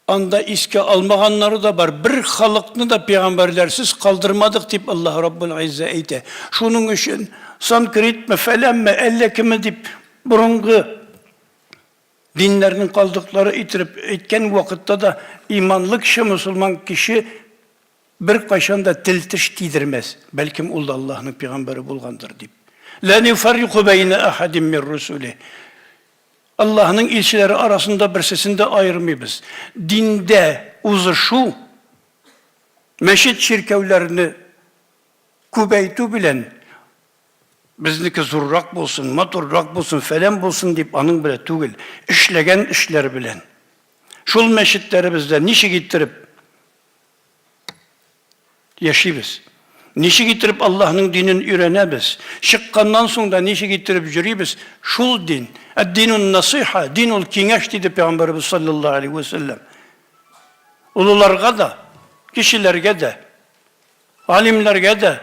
Анда искә алмаганнары да бар. Бер халыкны да пәйгамбәрләрсез калдырмадык, дип Аллаһ Раббул Гыйззә әйтә. Шуның өчен санкритме, фәләнме, әллә кеме дип борынгы диннәрнең калдыклары иттереп әйткән вакытта да иманлы кеше, мосылман кеше беркайчан да тел-теш тидермәс, бәлкем ул да Аллаһның пәйгамбәре булгандыр дип. Лә нуфаррику бәйнә әхәдин мин русулих. Аллаһның илчеләре арасында берсесен дә аермыйбыз. Диндә узышу, мәчет-чиркәүләрне күбәйтү белән безнеке зуррак булсын, матуррак булсын, фәлән булсын дип аның белән түгел, эшләгән эшләр белән. Шул мәчетләребездә ничек иттереп Яшибез. Ничек иттереп Аллаһның динен өйрәнәбез? Чыкканнан соң да ничек иттереп йөрибез? Шул дин. Әд-динун насыйха, дин ул киңәш, диде Пәйгамбәребез саллаллаһу алейһи вә сәлләм. Олыларга да, кечеләргә дә, галимнәргә дә,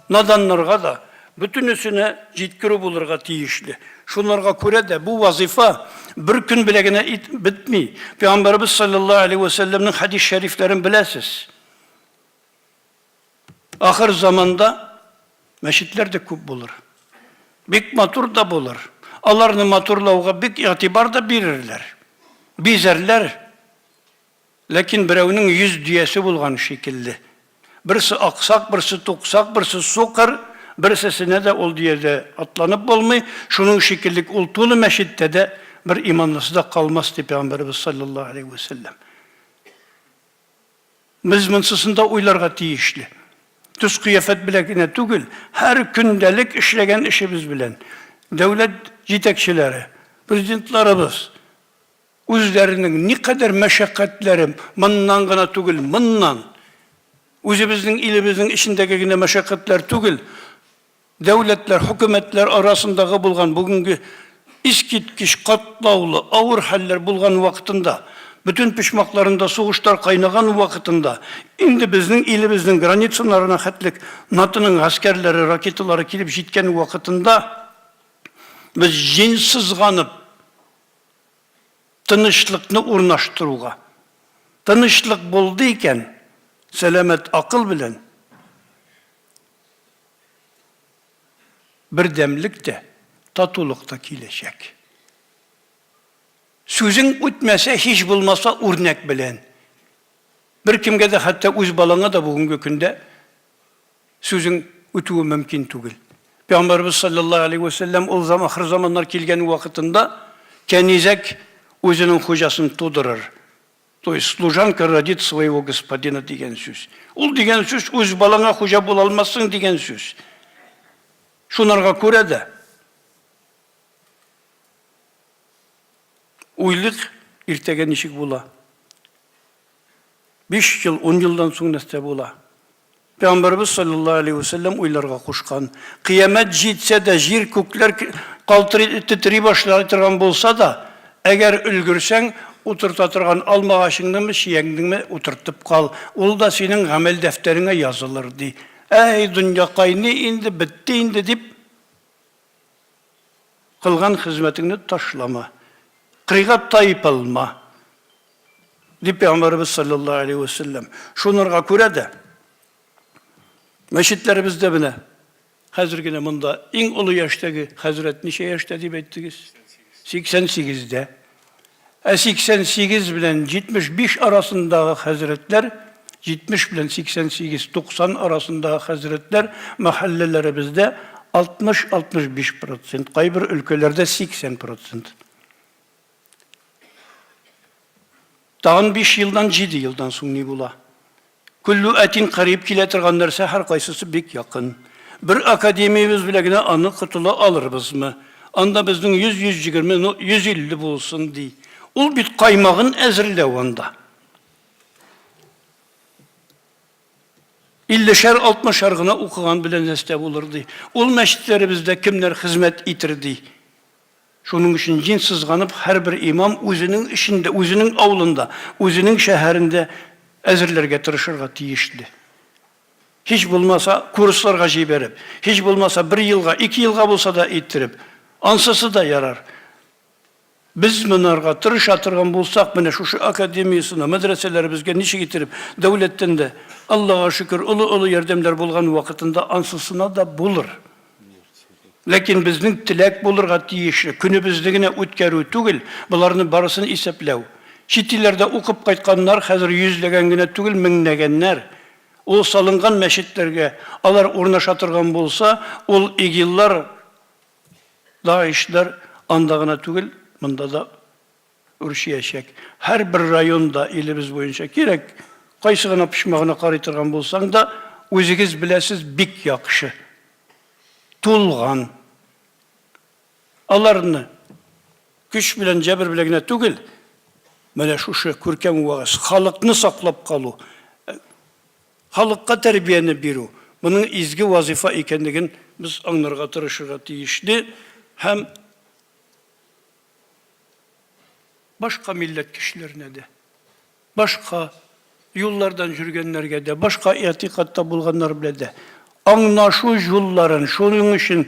наданнарга да, бөтенесенә җиткерү булырга тиешле. Шунларга күрә дә бу вазыйфа бер көн белән генә бетми. Пәйгамбәребез саллаллаһу алейһи вә сәлләмнең хәдис шәрифләрен беләсез. Ахыр заманда мәчетләр дә күп булыр. Бик матур да булыр. Аларны матурлауга бик игътибар да бирерләр. Бизәрләр. Ләкин берәүнең 100 дөясе булган шикелле. Берсе аксак, берсе туксак, берсе сукыр, берсесенә дә ул дөядә атланып булмый. Шуның шикеллек ул тулы мәчеттә дә бер иманлысы да калмас, ди Пәйгамбәребез салләллаһу алейһи вә сәлләм. Без монсысын да уйларга тиешле. Төс-кыяфәт белән генә түгел, һәр көндәлек эшләгән эшебез белән. Дәүләт җитәкчеләре, президентларыбыз үзләренең никадәр мәшәкатьләре, моннан гына түгел, моннан, үзебезнең илебезнең эчендәге генә мәшәкатьләр түгел, Дәүләтләр, хөкүмәтләр арасындагы булган бүгенге искиткеч катлаулы, авыр хәлләр булган вакытында, бөтен почмакларында сугышлар кайнаган вакытында, инде безнең илебезнең границаларына хәтлек НАТОның гаскәрләре, ракеталары килеп җиткән вакытында, без җин сызганып, тынычлыкны урнаштыруга, тынычлык булды икән, сәламәт акыл белән, Бердәмлек тә, татулык та киләчәк. Сүзең үтмәсә, һич булмаса, үрнәк белән. Беркемгә дә, хәтта үз балаңа да бүгенге көндә сүзең үтүе мөмкин түгел. Пәйгамбәребез саллаллаһу алейһи вә сәлләм ул зам ахыр заманнар килгән вакытында кәнизәк үзенең хуҗасын тудырыр. То есть служанка родит своего господина дигән сүз. Ул дигән сүз үз балаңа хуҗа була алмассың дигән сүз. Шунарга күрә дә уйлык иртәгә ничек була. 5 ел, 10 елдан соң нәрсә була? Пәйгамбәребез саллаллаһу алейһи вә сәлләм уйларга кушкан. Кыямәт җитсә дә, җир күкләр калтырый, тетри башлый торган булса да, әгәр өлгерсәң, утырта торган алмагачыңнымы, чияңнеңме утыртып кал. Ул да синең гамәл дәфтәреңә язылыр, ди. Әй, дөньякай, ни инде, бетте инде, дип, кылган хезмәтеңне ташлама. Кырыйга тайпылма. Дип Пәйгамбәребез саллаллаһу алейһи вә сәлләм. Шунырга күрә дә мәчетләребездә менә хәзер генә монда иң олы яшьтәге хәзрәт ничә яшьтә дип әйттегез? 88-дә. Ә 88 белән 75 арасындагы хәзрәтләр, 70 белән 88, 90 арасындагы хәзрәтләр мәхәлләләребездә 60-65 процент, кайбер өлкәләрдә 80 процент. Тагын 5 елдан, 7 елдан соң ни була? Күллү әтин карип килә торган нәрсә һәркайсысы бик якын. Бер академиябез белән генә аны котыла алырбызмы? Анда безнең 100-120, ну, 150 булсын, ди. Ул бит каймагын әзерләү анда. Иллешәр, алтмышар гына укыган белән нәрсә булыр, ди. Ул мәчетләребездә кемнәр хезмәт итер, ди. Шуның өчен җиң сызганып һәрбер имам үзенең эшендә, үзенең авылында, үзенең шәһәрендә әзерләргә тырышырга тиешле. Һич булмаса, курсларга җибәреп, һич булмаса, бер елга, ике елга булса да иттереп, ансысы да ярар. Без монарга тырыша торган булсак, менә шушы академиясенә, мәдрәсәләребезгә ничек иттереп, дәүләттән дә, Аллага шөкер, олы-олы ярдәмнәр булган вакытында ансысына да булыр. Ләкин безнең теләк булырга тиешле, көнебезне генә үткәрү түгел, боларны барысын исәпләү. Чит илләрдә укып кайтканнар хәзер йөзләгән генә түгел, меңләгәннәр. Ул салынган мәчетләргә алар урнаша торган булса, ул ИГИЛлар, ДАИШлар анда гына түгел, монда да үрчиячәк. Һәрбер районда илебез буенча кирәк кайсы гына почмагына карый торган булсаң да, үзегез беләсез, бик яхшы тулган. Аларны көч белән, җәбер белән генә түгел, менә шушы күркәм вәгазь, халыкны саклап калу, халыкка тәрбияне бирү, моның изге вазифа икәнлеген без аңларга тырышырга тиешле һәм Башка милләт кешеләренә дә, башка юллардан йөргәннәргә дә, башка игътикадта булганнар белән дә аңлашу юлларын, шуның өчен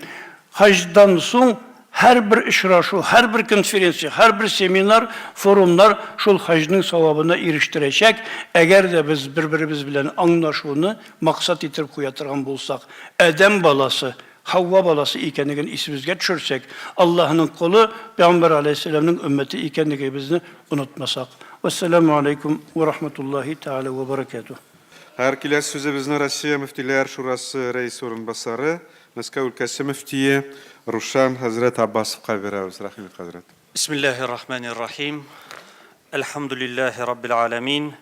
хаҗдан соң һәрбер очрашу, һәрбер конференция, һәрбер семинар, форумнар шул хаҗның савабына ирештерәчәк, әгәр дә без бер-беребез белән аңлашуны максат итеп куя торган булсак. Адәм баласы Хаува баласы икәнлеген исебезгә төшерсәк, Аллаһының колы, Пәйгамбәр галәйһиссәламнең өммәте икәнлегебезне онытмасак. Вәссәламү аләйкүм вә рахматуллаһи тәгалә вә бәрәкәтүһ. Хәер, киләсе сүзебезне Россия мөфтиләр шурасы рәисе урынбасары, Мәскәү өлкәсе мөфтие Рушан хәзрәт Аббасовка бирәбез. Рәхим ит, хәзрәт. Бисмиллаһир Рахманир Рахим. Әлхәмдүлиллаһи Раббил Аламин.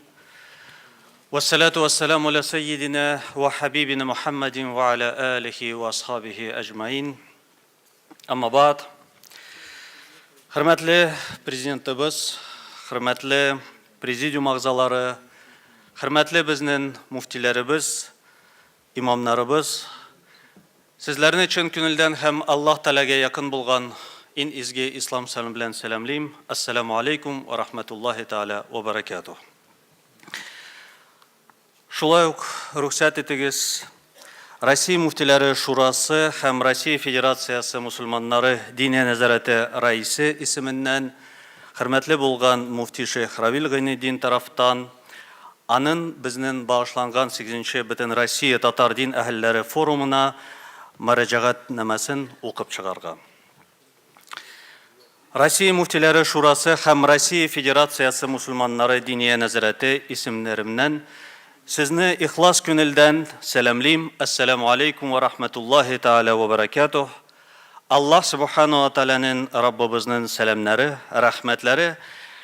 Вассалату вассаламу аля саййидина ва хабибина Мухаммадин ва аля алихи ва асхабихи әҗмаин. Амма бад. Хөрмәтле президентыбыз, хөрмәтле президиум әгъзалары, хөрмәтле безнең муфтиләребез, имамнарыбыз, сезләрне чын күңелдән һәм Аллаһ Тәгаләгә якын булган иң изге ислам сәлам белән сәламлим. Ассаламу алейкум ва рахматуллаһи тәгалә ва баракатуһ. Шулай ук рөхсәт итегез, Россия муфтиләре шурасы һәм Россия Федерациясе мусульманнары Диния нәзарәте раисе исеменнән хөрмәтле булган муфти шейх Равил Гайнетдин тарафтан анын безнен багышланган сигезенче Бөтенроссия татар дин әһелләре форумына мөрәҗәгатьнамәсен укып чыгарга. Россия муфтиләре шурасы һәм Россия Федерациясе мусульманнары Диния нәзарәте исемнәремнән сезне ихлас күнелдән сәламлим, Әссәламү алейкум вә рахмәтуллаһи тәгалә вә бәрәкәтүһ. Аллаһ Сүбхәнәһү вә Тәгаләнең, Раббыбызның сәламнәре, рәхмәтләре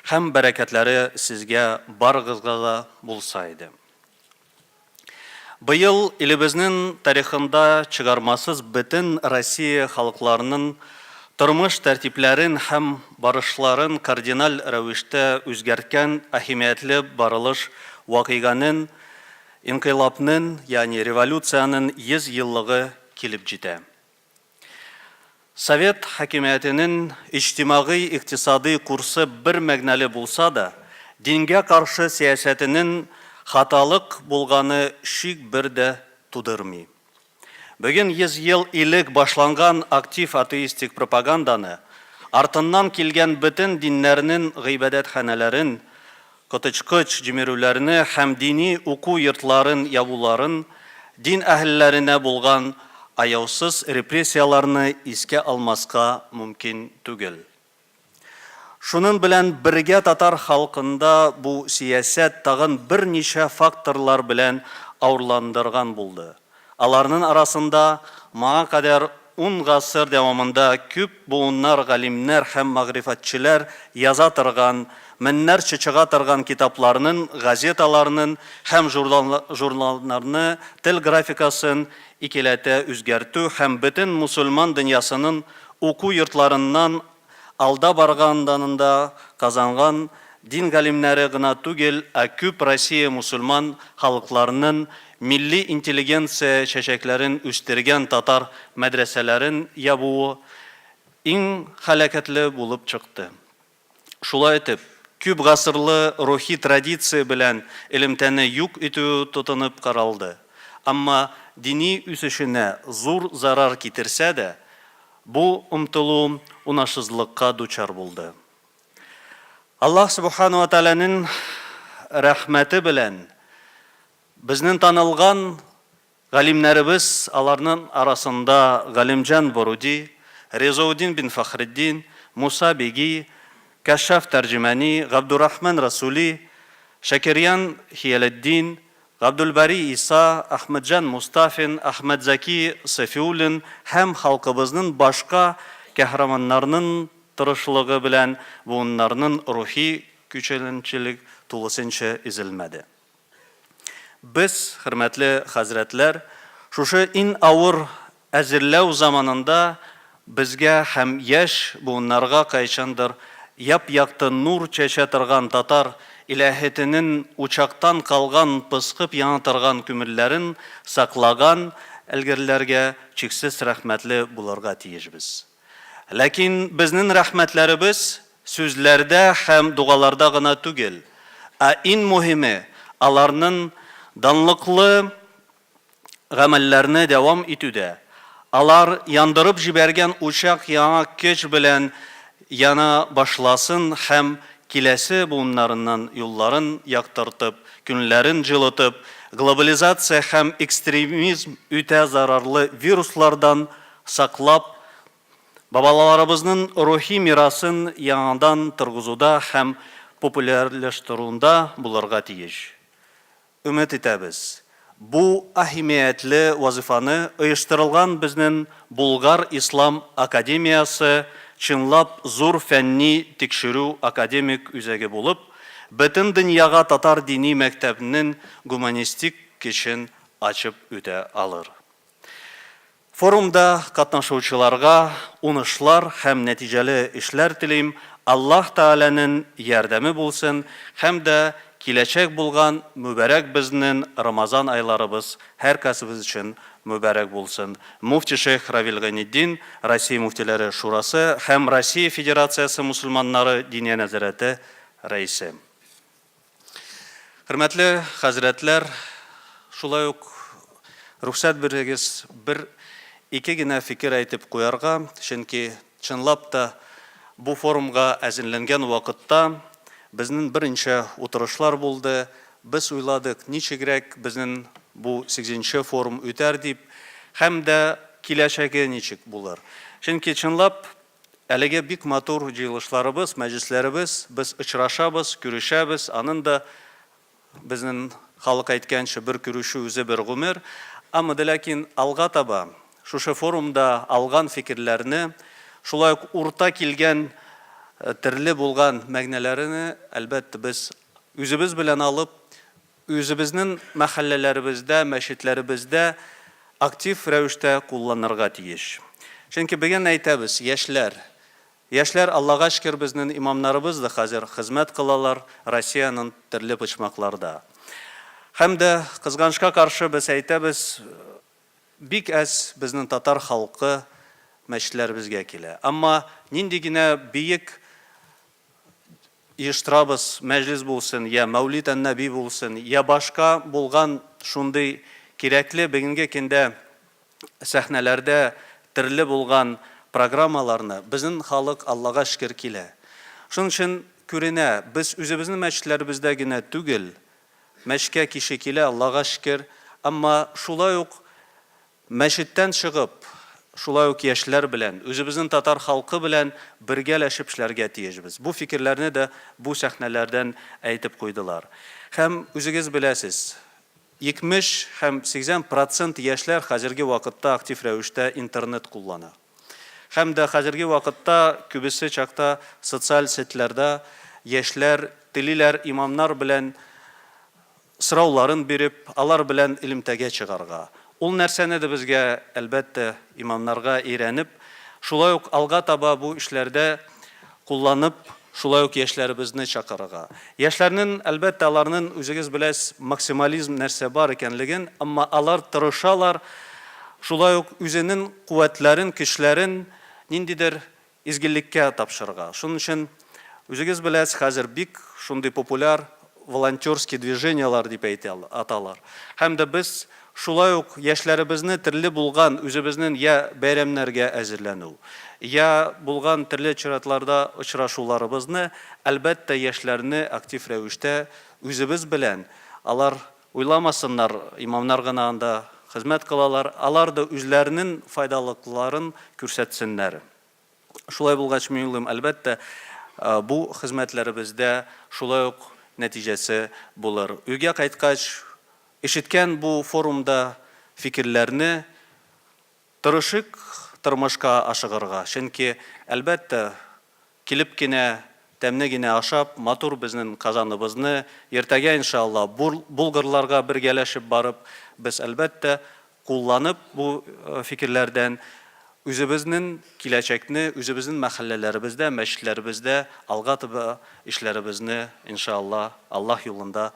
һәм бәрәкәтләре сезгә барыгызга да булса иде. Быел илебезнең тарихында чыгармасыз бөтен Россия халыкларының тормыш тәртипләрен һәм барышларын кардиналь рәвештә үзгәрткән әһәмиятле барылыш вакыйганең, инкыйлабның, ягъни революциянең 100 еллыгы килеп җитә. Совет хакимиятенең иҗтимагый-икътисадый курсы бер мәгънәле булса да, дингә каршы сәясәтенең хаталык булганы шик бер дә тудырмый. Бүген 100 ел элек башланган актив атеистик пропаганданы, артыннан килгән бөтен диннәрнең гыйбадәтханәләрен коточкыч җимерүләрне һәм дини уку йортларын ябуларын, дин әһелләренә булган аяусыз репрессияләрне искә алмаска мөмкин түгел. Шунын белән бергә татар халкында бу сәясәт тагын берничә факторлар белән авырландырган булды. Аларнын арасында моңа кадәр ун гасыр дәвамында күп буыннар галимнәр һәм мәгърифәтчеләр яза торган, меңнәрчә чыга торган китапларнын, газеталарнын һәм журналларны тел графикасын икеләтә үзгәртү һәм бөтен мусульман дөньясынын уку йортларыннан алда барган данында казанган дин галимнәре гына түгел, ә күп Россия мусульман халыкларының милли интеллигенция чәчәкләрен үстергән татар мәдрәсәләрен ябуы иң һәлакәтле булып чыкты. Шулай итеп, күп гасырлы рухи традиция белән элемтәне юк итү тотынып каралды. Әмма дини үсешенә зур зарар китерсә дә, Бу омтылу унашсызлыкка дучар булды. Аллаһ Сүбхәнәһү вә Тәгаләнең рәхмәте белән безнең танылган галимнәребез, аларның арасында Галимҗан Боруди, Резаудин бин Фәхретдин, Муса Беги, Кәшшаф Тәрҗемани, Габдурахман Расули, Шакирьян Хиялетдин, Габдулбари Иса, Әхмәтҗан Мостафин, Әхмәтзәки Сафиуллин һәм халкыбызның башка каһарманнарының тырышлыгы белән буыннарның рухи күчәленчелек тулысынча изелмәде. Без, хөрмәтле хәзрәтләр, шушы иң авыр әзерләү заманында безгә һәм яшь буыннарга кайчандыр яп-якты нур чәчә торган татар иләһетенең учактан калган пыскып яна торган күмерләрен саклаган элгерләргә чиксез рәхмәтле булырга тиешбез. Ләкин безнең рәхмәтләребез сүзләрдә һәм догаларда гына түгел, ә иң мөһиме, аларның данлыклы гамәлләрне дәвам итүдә, алар яндырып җибәргән учак яңа көч белән яна башласын һәм киләсе буыннарының юлларын яктыртып, күңелләрен җылытып, глобализация һәм экстремизм үтә зарарлы вируслардан саклап, бабаларыбызның рухи мирасын яңадан торгызуда һәм популярлаштыруында булырга тиеш. Өмет итәбез, бу әһәмиятле вазыйфаны оештырылган безнең Булгар ислам академиясе чынлап зур фәнни тикшерү академик үзәге булып, бөтен дөньяга татар дини мәктәбнен гуманистик көчен ачып үтә алыр. Форумда катнашучыларга унышлар һәм нәтиҗәле эшләр телим, Аллаһ Тәгаләнен ярдәме булсын һәм дә киләчәк булган мөбарәк безнен Рамазан айларыбыз һәркайсыбыз өчен мөбарәк булсын. Муфти шейх Равил Гайнетдин, Россия муфтиләре шурасы һәм Россия Федерациясе мусульманнары Диния нәзарәте рәисе. Хөрмәтле хәзрәтләр, шулай ук рөхсәт бирегез бер ике генә фикер әйтеп куярга, чөнки чынлап та бу форумга әзерләнгән вакытта безнең берничә утырышлар булды, без уйладык, ничегрәк безнең бу сигезенче форум үтәр дип һәм дә киләчәге ничек булыр. Чөнки чынлап Әлеге бик матур җыелышларыбыз, мәҗлесләребез, без очрашабыз, күрешәбез, анын да, безнен халык әйткәнчә, бер күрешү үзе бер гомер. Әмма дә ләкин алга таба шушы форумда алган фикерләрне, шулай ук урта килгән терле булган мәгънәләрене, әлбәттә, без үзебез белән алып, үзебезнен мәхәлләләребездә, мәчетләребездә актив рәвештә кулланырга тиеш. Чөнки бүген әйтәбез, яшьләр. Яшьләр, Аллага шөкер, безнен имамнарыбыз да хәзер хезмәт кылалар Россиянын төрле почмакларда. Һәм дә, кызганычка каршы, без әйтәбез, бик әз безнен татар халкы мәчетләребезгә килә. Әмма нинди генә биек Оештырабыз, мәҗлес булсын, я Мәүлид ән-Нәби булсын, я башка булган шундый кирәкле бүгенге көндә сәхнәләрдә терле булган программаларны безнең халык Аллага шөкер килә. Шуның өчен күренә, без үзебезнең мәчетләребездә генә түгел, мәчкә кеше килә, Аллага шөкер, әмма шулай ук Мәчеттән чыгып, шулай ук яшьләр белән, үзебезнең татар халкы белән бергәләшеп эшләргә тиешбез. Бу фикерләрне дә бу сәхнәләрдән әйтеп куйдылар. Һәм үзегез беләсез, 70 һәм 80 процент яшьләр хәзерге вакытта актив рәвештә интернет куллана. Һәм дә хәзерге вакытта күбесе чакта социаль сетьләрдә яшьләр телиләр имамнар белән сорауларын биреп, алар белән элемтәгә чыгарга. Ул нәрсәне дә безгә, әлбәттә, имамнарга өйрәнеп, шулай ук алга таба бу эшләрдә кулланып, шулай ук яшьләребезне чакырырга. Яшьләрнең, әлбәттә, аларның, үзегез беләсез, максимализм нәрсә бар икәнлеген, әмма алар тырышалар, шулай ук үзенең куәтләрен, көчләрен ниндидер Изгелеккә тапшырырга. Шуның өчен, үзегез беләсез, хәзер бик шундый популяр волонтерский движениелар дип әйтә аталар. Һәм дә без шулай ук яшьләребезне терле булган үзебезнең я бәйрәмнәргә әзерләнү, я булган терле чиратларда очрашуларыбызны, әлбәттә, яшьләрне актив рәвештә үзебез белән, алар уйламасыннар, имамнар гына анда хезмәт кылалар, алар да үзләренең файдалыкларын күрсәтсеннәр. Шулай булгач, мин уйлыйм, әлбәттә, бу хезмәтләребездә шулай ук нәтиҗәсе булыр. Өйгә кайткач, ишеткән бу форумда фикерләрне тырышыйк тормышка ашыгырга, чөнки, әлбәттә, килеп кенә, тәмле генә ашап, матур безнең Казаныбызны, иртәгә, иншалла, Булгарларга бергәләшеп барып, без, әлбәттә, кулланып бу фикерләрдән үзебезнең киләчәкне, үзебезнең мәхәлләләребездә, мәчетләребездә алга таба эшләребезне, иншалла, Аллаһ юлында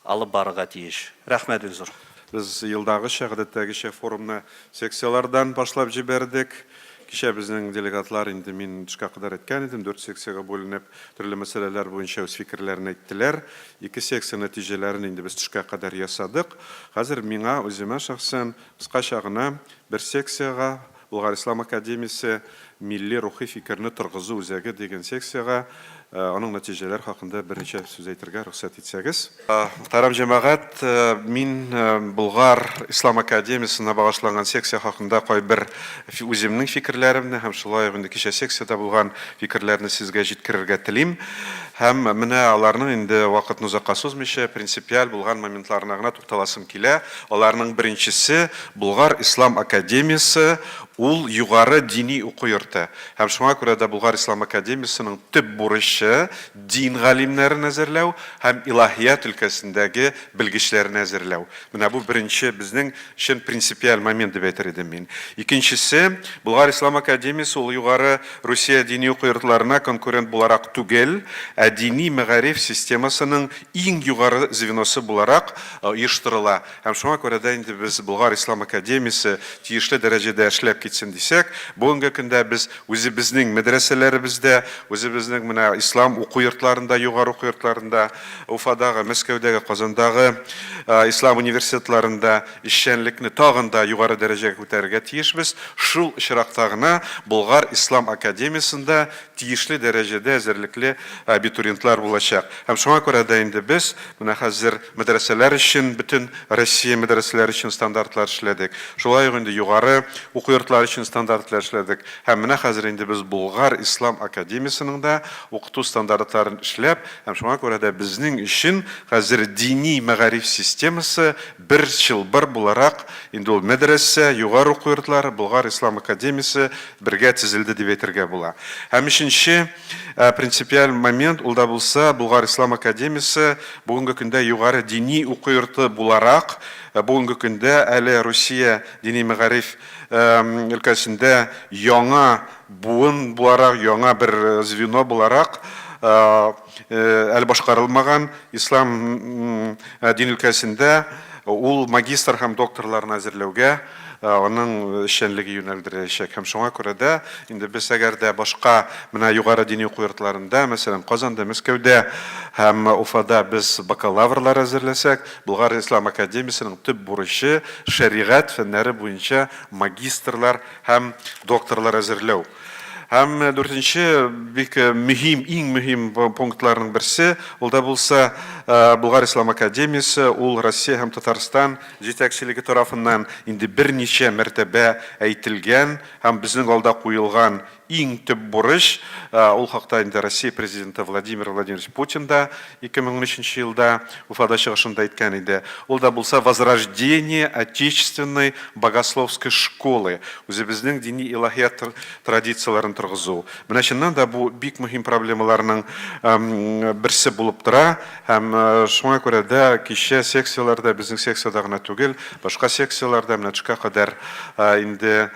алып барырга тиеш. Рәхмәт бик зур. Без елдагыча, гадәттәгечә форумны секцияләрдән башлап җибәрдек. Кичә безнең делегатлар, инде мин төшкә кадәр әйткән идем, дүрт секциягә бүленеп, төрле мәсьәләләр буенча үз фикерләрен әйттеләр. Ике секция нәтиҗәләрен инде без төшкә кадәр ясадык. Хәзер миңа үземә шәхсән кыскача гына бер секциягә, Болгар ислам академиясе милли рухи фикерне торгызу үзәге дигән секциягә аның нәтиҗәләре хакында берничә сүз әйтергә рөхсәт итсәгез. Мөхтәрәм җәмәгать, мин Болгар ислам академиясенә багышланган секция хакында кайбер үземнең фикерләремне һәм шулай ук инде кичә секциядә булган фикерләрне сезгә җиткерергә телим. Һәм менә аларның инде вакытны озакка сузмыйча, принципиаль булган моментларына гына тукталасым килә. Аларның беренчесе, Болгар ислам академиясе ул югары дини уку йорты. Һәм шуңа күрә дә Болгар ислам академиясенең төп бурычы, дин галимнәрен әзерләү һәм илаһият өлкәсендәге белгечләрне әзерләү. Менә бу беренче безнең өчен принципиаль момент дип әйтер идем мин. Икенчесе, Болгар ислам академиясе ул югары Русия дини уку йортларына конкурент буларак түгел, ә дини мәгариф системасының иң югары звеносы буларак оештырыла. Һәм шуңа күрә дә инде без Болгар ислам академиясе тиешле дәрәҗәдә эшләп китсен дисәк, бүгенге көндә без үзебезнең мәдрәсәләребездә, үзебезнең менә ислам уку йортларында, югары уку йортларында, Уфадагы, Мәскәүдәге, Казандагы ислам университетларында эшчәнлекне тагын да югары дәрәҗәгә күтәрергә тиешбез. Шул очракта гына Болгар ислам академиясендә тиешле дәрәҗәдә әзерлекле абитуриентлар булачак. Һәм шуңа күрә дә инде без менә хәзер мәдрәсәләр өчен, бөтен Россия мәдрәсәләре өчен стандартлар эшләдек. Шулай ук инде югары уку йортлары өчен стандартлар эшләдек. Һәм менә хәзер инде без Болгар ислам академиясенең дә укыту стандартларын эшләп, һәм шуңа күрә дә безнең өчен хәзер дини мәгариф системасы бер чылбыр буларак, инде ул мәдрәсә, югары уку йортлары, Болгар ислам академиясе бергә тезелде дип әйтергә була. Һәм өченче принципиаль момент, ул да булса, Болгар ислам академиясе бүгенге көндә югары дини уку йорты буларак, бүгенге көндә әле Русия дини мәгариф өлкәсендә яңа буын буларак, яңа бер звено буларак әле башкарылмаган ислам дин өлкәсендә ул магистр һәм докторларны әзерләүгә аның эшчәнлеге юнәлдереләчәк. Һәм шуңа күрә дә инде без әгәр дә башка менә югары дини уку йортларында, мәсәлән, Казанда, Мәскәүдә һәм Уфада без бакалаврлар әзерләсәк, Болгар ислам академиясенең төп бурычы, шәригать фәннәре буенча магистрлар һәм докторлар әзерләү. Һәм дүртенче бик мөһим, иң мөһим пунктларның берсе, ул да булса Болгар ислам академиясе, ул Россия һәм Татарстан җитәкчелеге тарафыннан инде берничә мәртәбә әйтелгән һәм безнең алда куелган иң төп бурыч, ул хакта инде Россия Президенты Владимир Владимирович Путин да 2013 елда Уфада чыгышында әйткән иде. Ул да булса возрождение отечественной богословской школы, үзебезнең дини илаһият традицияләрен торгызу. Менә чыннан да бу бик мөһим проблемаларның берсе булып тора һәм шуңа күрә дә кичә секцияләрдә, безнең секциядә генә түгел, башка секцияләрдә менә төшкә кадәр инде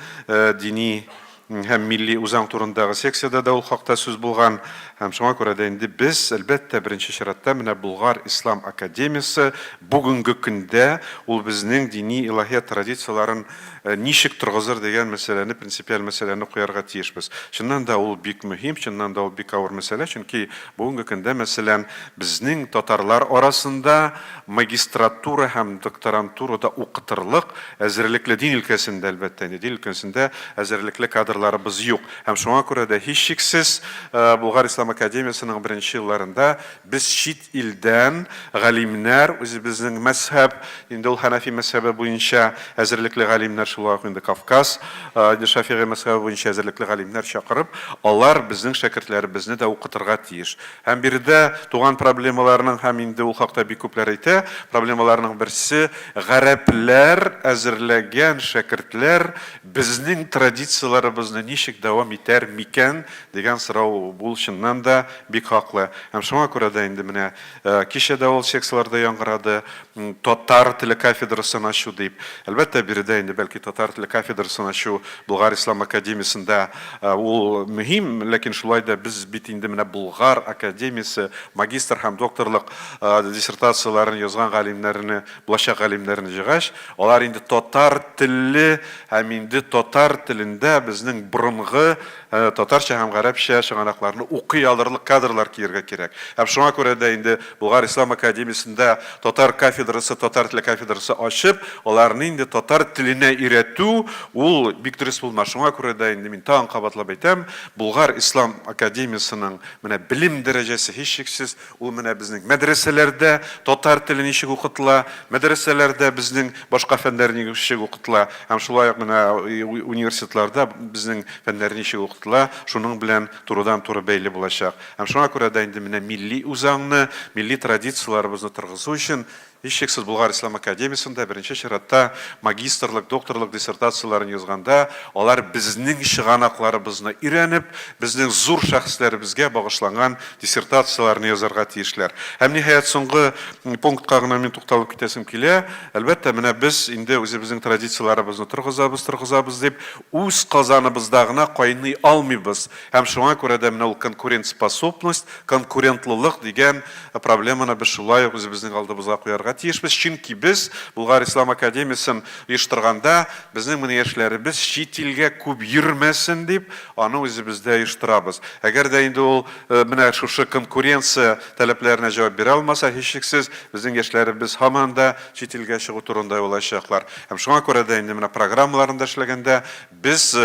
дини Һәм милли үзаң турындагы секциядә дә ул хакта сүз булган. Һәм шуңа күрә дә инде без, әлбәттә, беренче чиратта менә Болгар ислам академиясе бүгенге көндә ул безнең дини илаһият традицияләрен ничек торгызыр дигән мәсьәләне, принципиаль мәсьәләне куярга тиешбез. Чыннан да ул бик мөһим, чыннан да ул бик авыр мәсьәлә, чөнки бүгенге көндә, мәсәлән, безнең татарлар арасында магистратура һәм докторантурада укытырлык әзерлекле, дин өлкәсендә, әлбәттә инде, дин өлкәсендә әзерлекле кадрларыбыз юк. Һәм шуңа күрә дә, һичшиксез, Болгар ислам академиясенең беренче елларында без чит илдән галимнәр, үзебезнең мәзһәб, инде ул хәнәфи мәзһәбе буенча әзерлекле галимнәр, шулай ук инде Кавказ, инде шафигый мәзһәбе буенча әзерлекле галимнәр чакырып, алар безнең шәкертләребезне дә укытырга тиеш. Һәм биредә туган проблемаларның, һәм инде ул хакта бик күпләр әйтә, проблемаларның берсе, гарәпләр әзерләгән шәкертләр безнең традицияләребезне ничек дәвам итәр микән дигән сорау, ул чыннан да бик хаклы. Һәм шуңа күрә дә инде менә кичә дә ул секцияләрдә яңгырады, татар теле кафедрасын ачу дип. Әлбәттә, биредә инде бәлки татар теле кафедрасын ачу Болгар ислам академиясендә ул мөһим, ләкин шулай да без бит инде менә Болгар академиясе магистр һәм докторлык диссертацияләрен язган галимнәрне, булачак галимнәрне җыйгач, алар инде татар телле һәм инде татар телендә безнең борынгы татарча һәм гарәпчә чыганакларны укый алырлык кадрлар киергә кирәк. Һәм шуңа күрә дә инде Болгар ислам академиясендә татар кафедрасы, татар теле кафедрасы ачып, аларны инде татар теленә өйрәтү, ул бик дөрес булмас. Шуңа күрә дә инде мин тагын кабатлап әйтәм, Болгар ислам академиясенең менә белем дәрәҗәсе һичшиксез, Ул менә безнең мәдрәсәләрдә татар теле ничек укытыла, мәдрәсәләрдә безнең башка фәннәр ничек укытыла һәм шулай ук менә университетларда безнең фәннәр ничек укытыла, шуның белән турыдан-туры бәйле булачак. Һәм шуңа күрә дә инде менә милли үзаңны, милли традицияләребезне торгызу өчен Һичшиксез, Болгар ислам академиясендә беренче чиратта магистрлык, докторлык диссертацияләрен язганда, алар безнең чыганакларыбызны өйрәнеп, безнең зур шәхесләребезгә багышланган диссертацияләрне язарга тиешләр. Һәм, ниһаять, соңгы пунктка гына мин тукталып китәсем килә. Әлбәттә, менә без инде үзебезнең традицияләребезне торгызабыз, торгызабыз дип, үз казаныбызда гына кайный алмыйбыз. Һәм шуңа күрә дә менә ул конкурентспособность, конкурентлылык дигән проблеманы без шулай ук үзебезнең алдыбызга куярга тиешбез, чөнки без Болгар ислам академиясен оештырганда, безнең менә яшьләребез чит илгә күп йөрмәсен дип, аны үзебездә оештырабыз. Әгәр дә инде ул менә шушы конкуренция таләпләренә җавап бирә алмаса, һичшиксез, безнең яшьләребез һаман да чит илгә чыгу турында уйлаячаклар. Һәм шуңа күрә дә инде менә программаларны да эшләгәндә, Без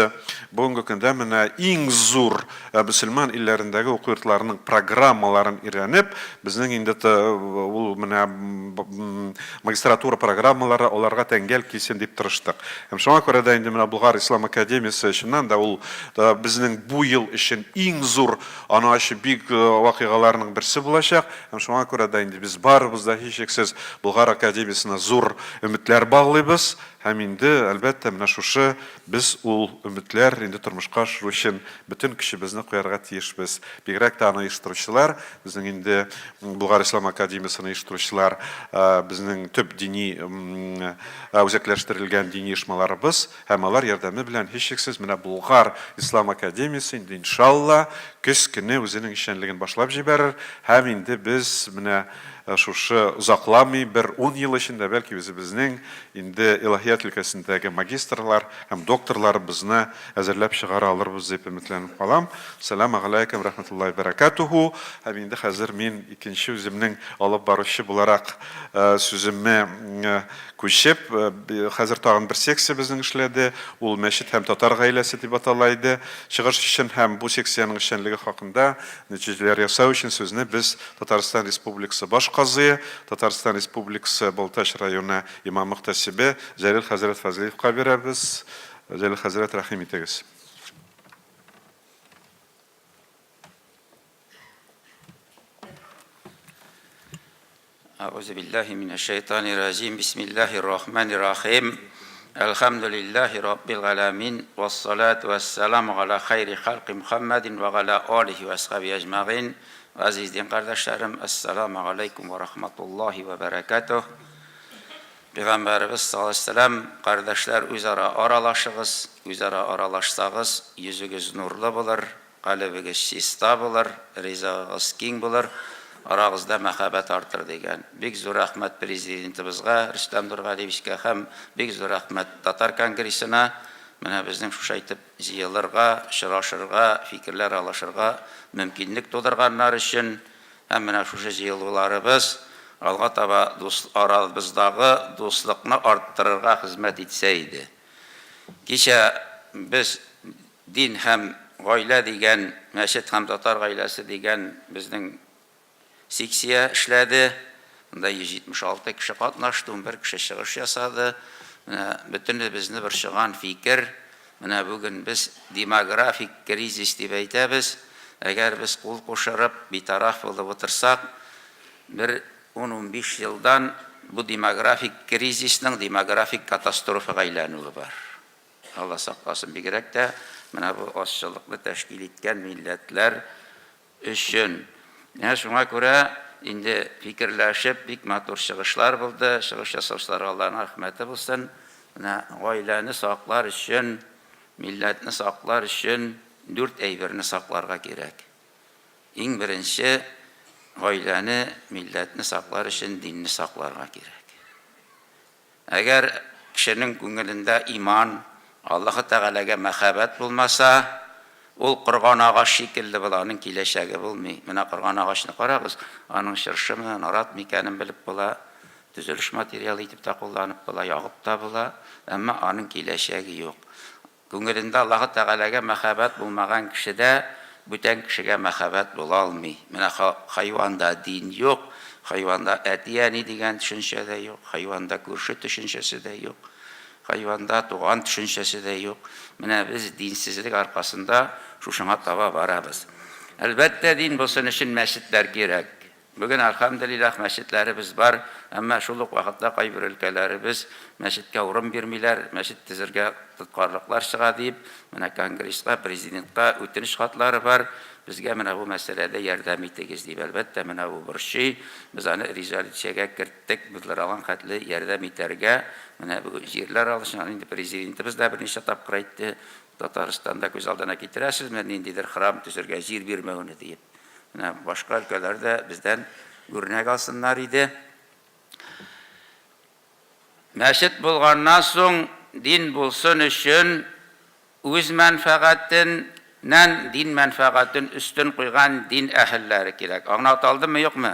бүгенге көндә менә иң зур мөселман илләрендәге уку йортларының программаларын өйрәнеп, безнең инде ул менә магистратура программалары аларга тәңгәл килсен дип тырыштык. Һәм шуңа күрә дә инде менә Болгар ислам академиясе чыннан да ул безнең бу ел өчен иң зур аны ачы бик вакыйгаларның берсе булачак. Һәм шуңа күрә дә инде без барыбыз да һичшиксез Болгар академиясенә зур өметләр баглыйбыз. Һәм инде, әлбәттә, менә шушы без ул өметләр инде тормышка ашыру өчен бөтен көчебезне куярга тиешбез. Бигрәк тә аны оештыручылар, безнең инде Болгар ислам академиясен оештыручылар, безнең төп дини үзәкләштерелгән дини оешмаларыбыз һәм алар ярдәме белән, һичшиксез, менә Болгар ислам академиясе инде, иншалла, көз көне үзенең эшчәнлеген башлап җибәрер һәм инде без менә Шушы озакламый, бер ун ел эчендә, бәлки, үзебезнең инде илаһият өлкәсендәге магистрлар һәм докторларыбызны әзерләп чыгара алырбыз дип өметләнеп калам. Сәлам галәйкем рәхмәтуллаһи бәрәкәтүһү. Һәм инде хәзер мин икенче үземнең алып баручы буларак сүземә күчеп, хәзер тагын бер секция безнең эшләде. Ул Мәчет һәм татар гаиләсе дип атала иде. Чыгыш өчен һәм бу секциянең эшчәнлеге хакында нәтиҗәләр ясау өчен сүзне без Татарстан Республикасы баш казые, Татарстан Республикасы Балтач районы имам-мөхтәсибе Җәлил хәзрәт Фазлыевка бирәбез. Җәлил хәзрәт, рәхим итегез. Әгъузу биллаһи минәш-шәйтанир раҗим. Бисмиллаһир рахманир рахим. Әлхәмдүлиллаһи раббил галәмин. Вассалату вассаламу галя хайри халки Мухаммадин ва галя алихи ва асхаби әҗмәгыйн. Газиз дин кардәшләрем, әссаламу галәйкүм ва рахматуллаһи ва бәрәкәтүһ. Пәйгамбәребез саллаллаһу алейһи ва сәлләм, кардәшләр, үзара аралашыгыз, үзара аралашсагыз, йөзегез нурлы булыр, Калебегез чиста булыр, ризыгыгыз киң булыр, арагызда мәхәббәт артыр, дигән. Бик зур рәхмәт Президентыбызга Рөстәм Нургалиевичка һәм бик зур рәхмәт Татар конгрессына, менә безнең шушы әйтеп җыелырга, очрашырга, фикерләр алышырга мөмкинлек тудырганнар өчен һәм менә шушы җыелуларыбыз алга таба дус арабыздагы дуслыкны арттырырга хезмәт итсә иде. Кичә без Дин һәм гаилә дигән, мәчет һәм татар гаиләсе дигән безнең секция эшләде. Анда 176 кеше катнашты, 11 кеше чыгыш ясады. Менә бөтенебезне борчыган фикер, менә бүген без демографик кризис дип әйтәбез. Әгәр без кул кушырып, битараф булып утырсак, бер ун-унбиш елдан бу демографик кризисның демографик катастрофага әйләнүе бар. Алла сакласын, бигрәк тә менә бу азчылыкны тәшкил иткән милләтләр өчен. Менә шуңа күрә инде фикерләшеп бик матур чыгышлар булды. Чыгыш ясаучыларга Алланың рәхмәте булсын. Менә гаиләне саклар өчен, милләтне саклар өчен дүрт әйберне сакларга кирәк. Иң беренче, гаиләне, милләтне саклар өчен динне сакларга кирәк. Әгәр кешенең күңелендә иман, Аллаһы Тәгаләгә мәхәббәт булмаса, ул корган агач шикелле була, аның киләчәге булмый. Менә корган агачны карагыз, аның чыршымы, наратмы икәнен белеп була, төзелеш материалы итеп тә кулланып була, ягып та була, әмма аның киләчәге юк. Күңелендә Аллаһы Тәгаләгә мәхәббәт булмаган кешедә бүтән кешегә мәхәббәт була алмый. Менә хайванда дин юк, хайванда әти-әни дигән төшенчә дә юк, хайванда күрше төшенчәсе дә юк, хайванда туган төшенчәсе дә юк. Менә без динсезлек аркасында шушыңа таба барабыз. Әлбәттә, дин булсын өчен мәчетләр кирәк. Бүген, әлхәмделилләһ, мәчетләребез бар, әмма шул ук вакытта кайбер өлкәләребез мәчеткә урын бирмиләр, мәчет төзергә тоткарлыклар чыга диеп, менә Конгресска, Президентка үтенеч хатлары бар, безгә менә бу мәсьәләдә ярдәм итегез дип. Әлбәттә, менә бу борчый, без аны резолюциягә керттек, булдыралган хәтле ярдәм итәргә, менә бу җирләр алышына, инде Президентыбыз да берничә тапкыр әйтте, Татарстанда күз алдына китерәсезме, ниндидер храм төзергә җир бирмәүне диеп. Менә башка өлкәләр дә бездән үрнәк алсыннар иде. Мәчет булганнан соң дин булсын өчен үз мәнфәгатеннән дин мәнфәгатен өстен куйган дин әһелләре кирәк. Аңлата алдыммы, юкмы?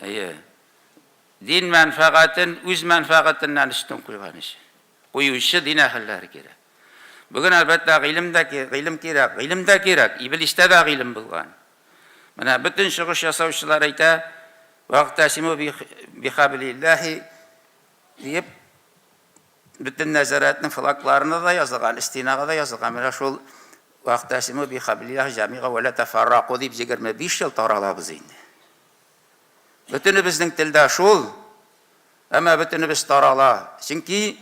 Әйе. Дин мәнфәгатен үз мәнфәгатеннән өстен куйган өчен. Куючы дин әһелләре кирәк. Бүген, әлбәттә, гыйлем дә, гыйлем кирәк, гыйлем дә кирәк, иблистә дә гыйлем булган. Менә бөтен чыгыш ясаучылар әйтә, Вагътасиму бихаблиллаһи диеп, бөтен нәзарәтнең флагларына да язылган, стенага да язылган. Менә шул Вагътасиму бихаблиллаһи җәмига ва ла тафарраку дип 25 ел таралабыз инде. Бөтенебезнең телдә шул, әмма бөтенебез тарала. Чөнки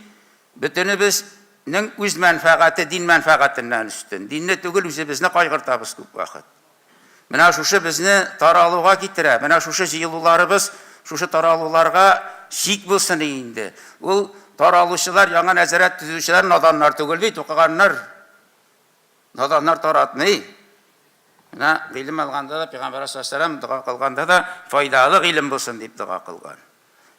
бөтенебезнең үз мәнфәгате дин мәнфәгатеннән өстен. Динне түгел, үзебезне кайгыртабыз күп вакыт. Менә шушы безне таралуга китерә. Менә шушы җыелуларыбыз шушы таралуларга чик булсын инде. Ул таралучылар, яңа нәзарәт төзүчеләр наданнар түгел бит, укыганнар. Наданнар таратмый. Менә гыйлем алганда да Пәйгамбәр саллаллаһу дога кылганда да файдалы гыйлем булсын дип дога кылган.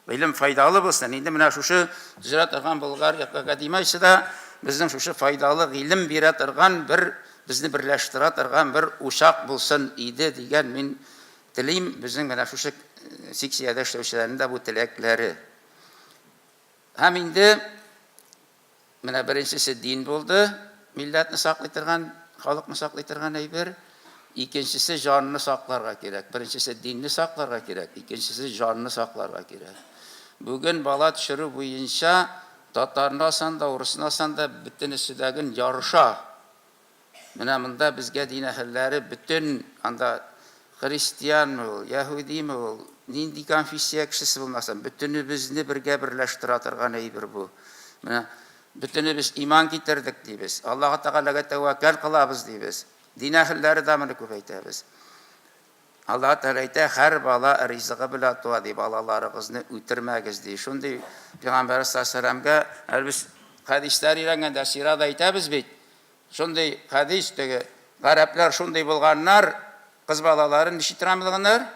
Гыйлем файдалы булсын. Инде менә шушы төзелә торган Болгар академиясе дә безнең шушы файдалы гыйлем бирә торган бер безне берләштерә торган бер учак булсын иде дигән мин телим. Безнең менә шушы секциядә эшләүчеләрнең дә бу теләкләре. Һәм инде Менә беренчесе дин булды, милләтне саклый торган, халыкны саклый торган әйбер. Икенчесе җанны сакларга кирәк. Беренчесе динне сакларга кирәк, икенчесе җанны сакларга кирәк. Бүген бала төшерү буенча татарны алсаң да, урысны алсаң да, бөтенесе дә ген ярыша. Менә монда безгә дин әһелләре бөтен анда христианмы ул, яһүдиме ул, нинди конфессия кешесе булмасын, бөтенебезне бергә берләштерә торган әйбер бу. Менә бөтенебез иман китердек дибез, Аллаһы Тәгаләгә тәвәккәл кылабыз дибез. Дин әһелләре дә моны күп әйтәбез. Аллаһы Тәгалә әйтә, һәр бала ризыгы белән туа, ди, балаларыгызны үтермәгез, ди. Шундый Пәйгамбәрбез саллаллаһу алейһи ва сәлләмгә, әле без хәдисләр өйрәнгәндә, сирада әйтәбез бит, Шундый хәдис, теге гарәпләр шундый булганнар, кыз балаларын ничек торган булганнар?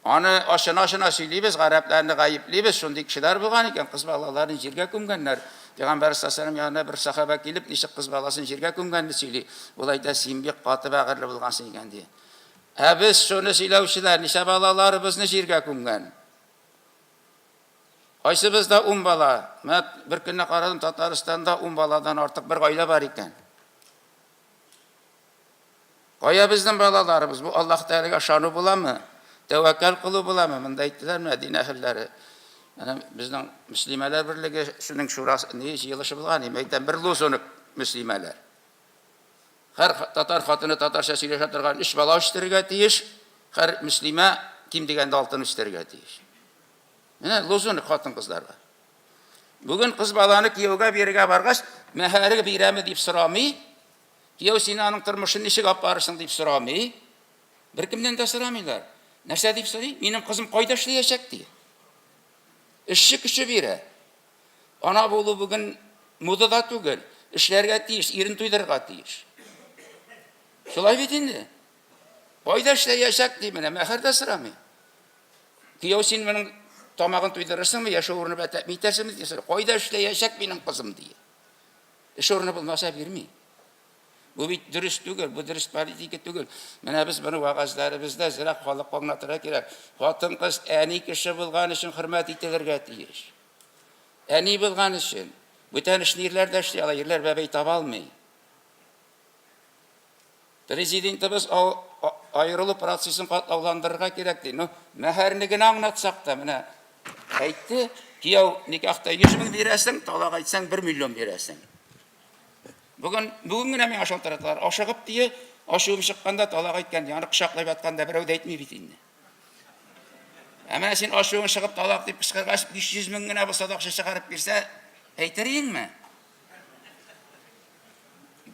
Аны ачына-ачына сөйлибез, гарәпләрне гаеплибез, шундый кешеләр булган икән, кыз балаларын җиргә күмгәннәр. Пәйгамбәр саллаллаһу янына бер сахаба килеп, ничек кыз баласын җиргә күмгәнне сөйли. Ул әйтә, син бик каты бәгырьле булгансың икән, ди. Ә без шуны сөйләүчеләр ничә балаларыбызны җиргә күмгән? Кайсыбызда ун бала? Менә бер көнне карадым, Татарстанда ун баладан артык бер гаилә бар икән. Кая безнең балаларыбыз? Бу Аллаһ Тәгаләгә ышану буламы? Тәвәккәл кылу буламы? Монда әйттеләр менә дин әһелләре. Әнә безнең мөслимәләр берлеге шуның шурасы, ни җыелышы булган, әйтәм, бер лозунг мөслимәләр. Һәр татар хатыны татарча сөйләшә торган өч бала үстерергә тиеш, һәр мөслимә ким дигәндә алтыны үстерергә тиеш. Менә лозунг хатын-кызларга. Бүген кыз баланы кияүгә бирергә баргач, мәһәре бирәме дип сорамый, кияү син аның тормышын ничек алып барырсың дип сорамый. Беркемнән дә сорамыйлар. Нәрсә дип сорый? Минем кызым кайда эшләячәк ди. Эшче көче бирә. Ана булу бүген модада түгел. Эшләргә тиеш, ирен туйдырырга тиеш. Шулай бит инде. Кайда эшләячәк ди, менә мәһәр дә сорамый. Кияү, син моның тамагын туйдырырсыңмы, яшәү урыны белән тәэмин итәрсеңме дип сорый. Кайда эшләячәк минем кызым ди. Эш урыны булмаса бирми. Бу бит дөрес түгел, бу дөрес политика түгел. Менә без моны вәгазьләребездә зрак халыкка аңлатырга кирәк. Хатын-кыз әни кеше булган өчен хөрмәт ителергә тиеш. Әни булган өчен. Бүтән эшне ирләр дә эшли ала, ирләр бәбәй таба алмый. Президентыбыз аерылу процессын катлауландырырга кирәк ди. Ну, мәһәрне генә аңлатсак та, менә әйтте, кияү никахта 100 мең бирәсең, талак әйтсәң 1 миллион бирәсең. Бүген, бүген генә миңа шалтыраталар, ашыгып дие, Ачуым чыкканда талак әйткән, ди. Аны кочаклап ятканда берәү дә әйтми бит инде. Ә менә син ачуың чыгып талак дип кычкыргач, 500 мең генә булса да акча чыгарып бирсә, әйтер идеңме?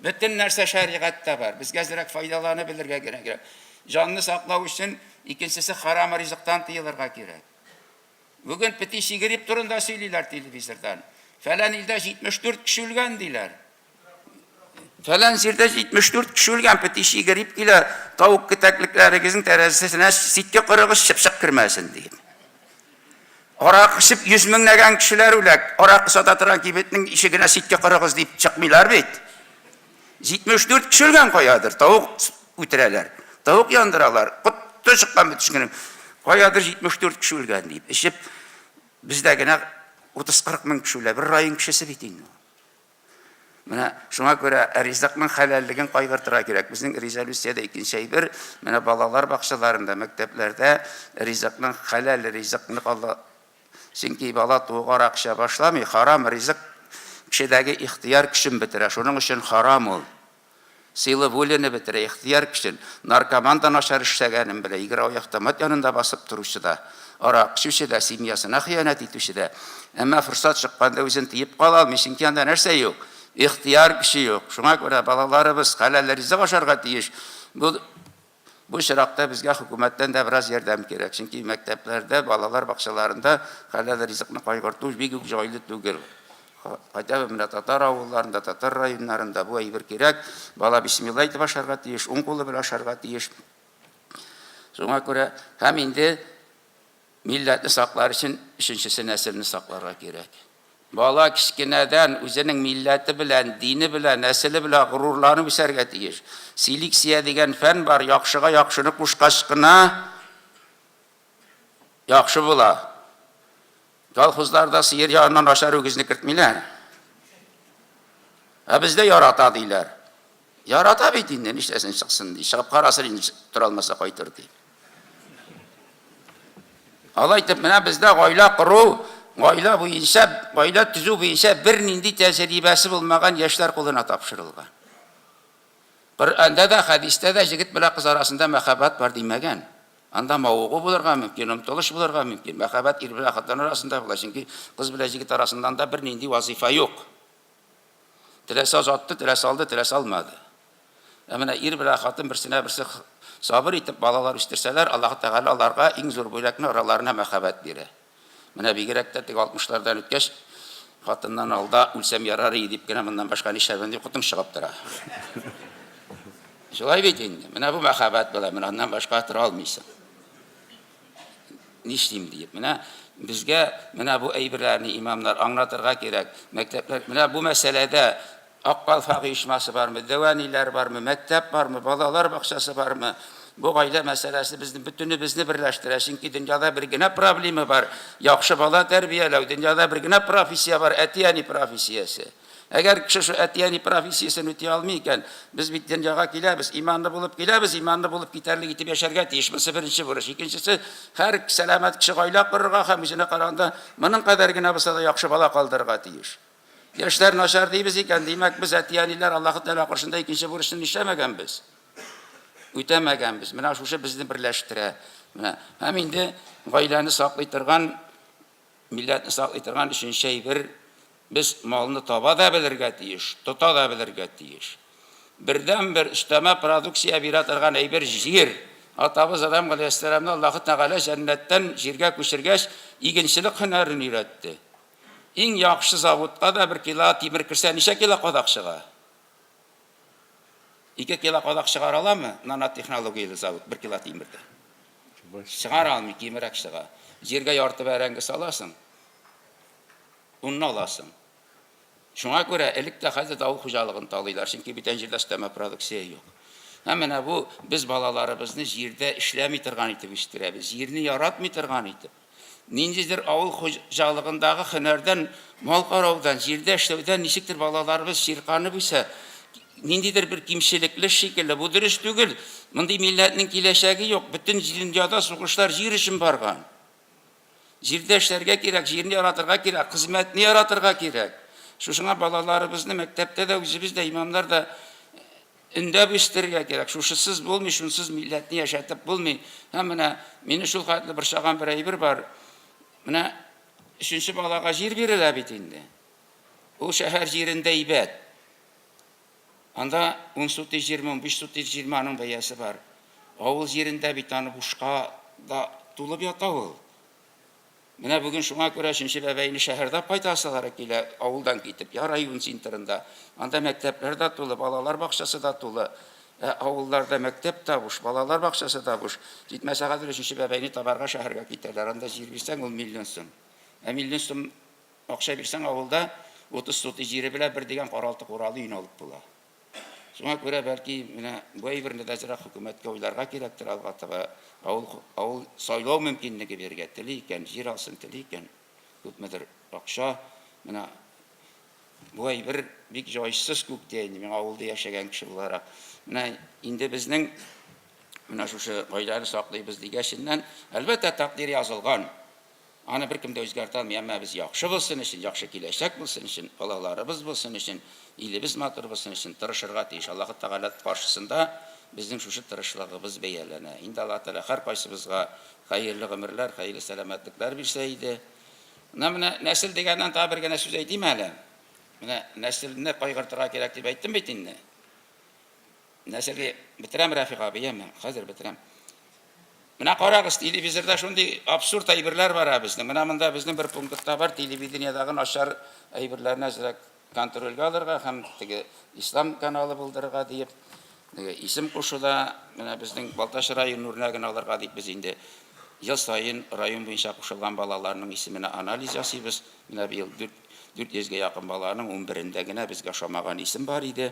Бөтен нәрсә шәригатьтә бар. Безгә әзрәк файдалана белергә генә кирәк. Җанны саклау өчен икенчесе харам ризыктан тыелырга кирәк. Бүген птичий грипп турында сөйлиләр телевизордан. Фәлән илдә 74 кеше үлгән диләр. Фәлән җирдә 74 кеше үлгән, птичий грипп килә, тавык кетәклекләрегезнең тәрәзәсенә ситке корыгыз, чыпчык кермәсен дип. Аракы эчеп йөз меңләгән кешеләр үлә. Аракы сата торган кибетнең ишегенә ситке корыгыз дип чыкмыйлар бит. 74 кеше үлгән каядыр, тавык үтерәләр, тавык яндыралар, коты чыккан бит кешенең. Каядыр 74 кеше үлгән дип. Эчеп бездә генә 30-40 мең кеше үлә. Бер район кешесе бит инде. Менә шуңа күрә ризыкның хәләллеген кайгыртырга кирәк. Безнең резолюциядә икенче әйбер, менә балалар бакчаларында, мәктәпләрдә ризыкның хәләл ризыкны кала. Чөнки бала тууга арак эчә башламый, харам ризык кешедәге ихтыяр көчен бетерә. Шуның өчен харам ул. Сила воляны бетерә, ихтыяр көчен. Наркоман да начар эшләгәнен белә, игровой автомат янында басып торучы да, аракы эчүче дә, семьясына хыянәт итүче дә. Әмма форсат чыкканда үзен тыеп кала алмый, чөнки анда нәрсә юк? Ихтыяр көче юк. Шуңа күрә балаларыбыз хәләл ризык ашарга тиеш. Бу Бу очракта безгә хөкүмәттән дә бераз ярдәм кирәк, чөнки мәктәпләрдә, балалар бакчаларында хәләл ризыкны кайгырту бик үк җайлы түгел. Хотя бы менә татар авылларында, татар районнарында бу әйбер кирәк. Бала бисмилла әйтеп ашарга тиеш, уң кулы белән ашарга тиеш. Шуңа күрә һәм инде Милләтне саклар өчен, өченчесе нәселне сакларга кирәк. Бала кечкенәдән үзенең милләте белән, дине белән, нәселе белән горурланып үсәргә тиеш. Селиксия дигән фән бар, яхшыга яхшыны кушкач кына яхшы була. Колхозларда сыер янына начар үгезне кертмиләр. Ә бездә ярата диләр. Ярата бит инде, нишләсен, чыксын ди. Чыгып карасын инде, тора алмаса кайтыр ди. Алай итеп, менә бездә гаилә кору, гаилә буенча, гаилә төзү буенча бернинди тәҗрибәсе булмаган яшьләр кулына тапшырылган. Коръәндә дә, хәдистә дә җегет белән кыз арасында мәхәббәт бар димәгән. Анда мавыгу булырга мөмкин, омтылыш булырга мөмкин. Мәхәббәт ир белән хатын арасында була, чөнки кыз белән җегет арасында анда бернинди вазыйфа юк. Теләсә озатты, теләсә алды, теләсә алмады. Ә менә ир белән хатын берсенә берсе сабыр итеп балалар үстерсәләр, Аллаһы Тәгалә аларга иң зур бүләкне араларына мәхәббәт бирә. Менә бигрәк тә теге алтмышлардан үткәч, хатыннан алда үлсәм ярар иде дип кенә моннан башка нишләрмен дип котың чыгып тора. Шулай бит инде. Менә бу мәхәббәт була, менә аннан башка тора алмыйсың. Нишлим диеп. Менә безгә менә бу әйберләрне имамнар аңлатырга кирәк. Мәктәпләр, менә бу мәсьәләдә Ак калфак оешмасы бармы, дәү әниләр бармы, мәктәп бармы, балалар бакчасы бармы? Бу гаилә мәсьәләсе безне бөтенебезне берләштерә, чөнки дөньяда бер генә проблема бар, яхшы бала тәрбияләү, дөньяда бер генә профессия бар, әти-әни профессиясе. Әгәр кеше шул әти-әни профессиясен үти алмый икән, без бит дөньяга киләбез, иманлы булып киләбез, иманлы булып китәрлек итеп яшәргә тиеш. Монысы беренче бурыч. Икенчесе, һәр сәламәт кеше гаилә корырга һәм үзенә караганда моның кадәр генә булса да яхшы бала калдырырга тиеш. Яшьләр начар дибез икән, димәк, без әти-әниләр Аллаһы Тәгалә каршында икенче бурычны нишләмәгәнбез? Үтәмәгәнбез. Менә шушы безне берләштерә. Менә һәм инде гаиләне саклый торган Милләтне саклый торган өченче әйбер, без малны таба да белергә тиеш, тота да белергә тиеш. Бердәнбер өстәмә продукция бирә торган әйбер, җир. Атабыз Адәм галәйһиссәламны Аллаһы Тәгалә җәннәттән җиргә күчергәч, игенчелек һөнәрен өйрәтте. Иң яхшы заводка да бер кило тимер керсә, ничә кило кадак чыга? Ике кило кадак чыгара аламы нанотехнологияле завод бер кило тимердән? Чыгара алмый, кимрәк чыга. Җиргә ярты бәрәңге саласың, унны аласың. Шуңа күрә элек тә хәзер дә авыл хуҗалыгын талыйлар, чөнки бүтән җирдә өстәмә продукция юк. Һәм менә бу без балаларыбызны җирдә эшләми торган итеп үстерәбез, җирне яратмый торган итеп. Ниндидер авыл хуҗалыгындагы һөнәрдән, мал караудан, җирдә эшләүдән ничектер балаларыбыз чирканып үсә. Ниндидер бер кимчелекле шикелле. Бу дөрес түгел. Мондый милләтнең киләчәге юк. Бөтен дөньяда сугышлар җир өчен барган. Җирдә эшләргә кирәк, җирне яратырга кирәк, хезмәтне яратырга кирәк. Шушыңа балаларыбызны мәктәптә дә, үзебез дә, имамнар да. өндәп үстерергә кирәк. Шушысыз булмый, шунсыз милләтне яшәтеп булмый. Һәм менә мине шул хәтле борчаган бер әйбер бар. Менә өченче балага җир бирелә бит инде. Ул шәһәр җирендә әйбәт. Анда ун сутый җирме, 15 сутый җирме аның бәясе бар. Авыл җирендә бит аны бушка да тулып ята ул. Менә бүген шуңа күрә өченче бәбәйне шәһәрдә кайтасылары килә, авылдан китеп, я район центрында. Анда мәктәпләр дә тулы, балалар бакчасы да тулы. Ә авылларда мәктәп тә буш, балалар бакчасы да буш. Җитмәсә хәзер өченче бәбәйне табарга шәһәргә китәләр. Анда җир бирсәң, ул миллион сум. Ә миллион сум акча бирсәң, авылда 30 сотый җире белән бер дигән каралты-куралы өйне алып була. Шуңа күрә, бәлки, менә бу әйберне дә әзрәк хөкүмәткә уйларга кирәктер алга таба. Авыл, авыл сайлау мөмкинлеге бирергә тели икән, җир алсын тели икән, күпмедер акча. Менә бу әйбер бик җайсыз күк тия инде миңа авылда яшәгән кеше буларак. Менә инде безнең менә шушы гаиләне саклыйбыз дигәченнән, әлбәттә, тәкъдир язылган. Аны беркем дә үзгәртә алмый, әмма без яхшы булсын өчен, яхшы киләчәк булсын өчен, балаларыбыз булсын өчен, илебез матур булсын өчен тырышырга тиеш. Аллаһы Тәгалә каршысында безнең шушы тырышлыгыбыз бәяләнә. Инде Аллаһы Тәгалә һәркайсыбызга хәерле гомерләр, хәерле сәламәтлекләр бирсә иде. Менә менә нәсел дигәннән тагы бер генә сүз әйтим әле. Менә нәселне кайгыртырга кирәк дип әйттем бит инде. Нәселгә бетерәм, Рәфик абый, яме, хәзер бетерәм. Менә карагыз, телевизорда шундый абсурд әйберләр бара безнең. Менә монда безнең бер пунктта бар, телевидениедагы начар әйберләрне әзрәк контрольгә алырга һәм теге ислам каналы булдырырга диеп, теге исем кушуда, менә безнең Балтач районы үрнәген алырга дип без инде ел саен район буенча кушылган балаларның исеменә анализ ясыйбыз. Менә быел 400 гә якын баланың 11-ндә генә безгә ошамаган исем бар иде.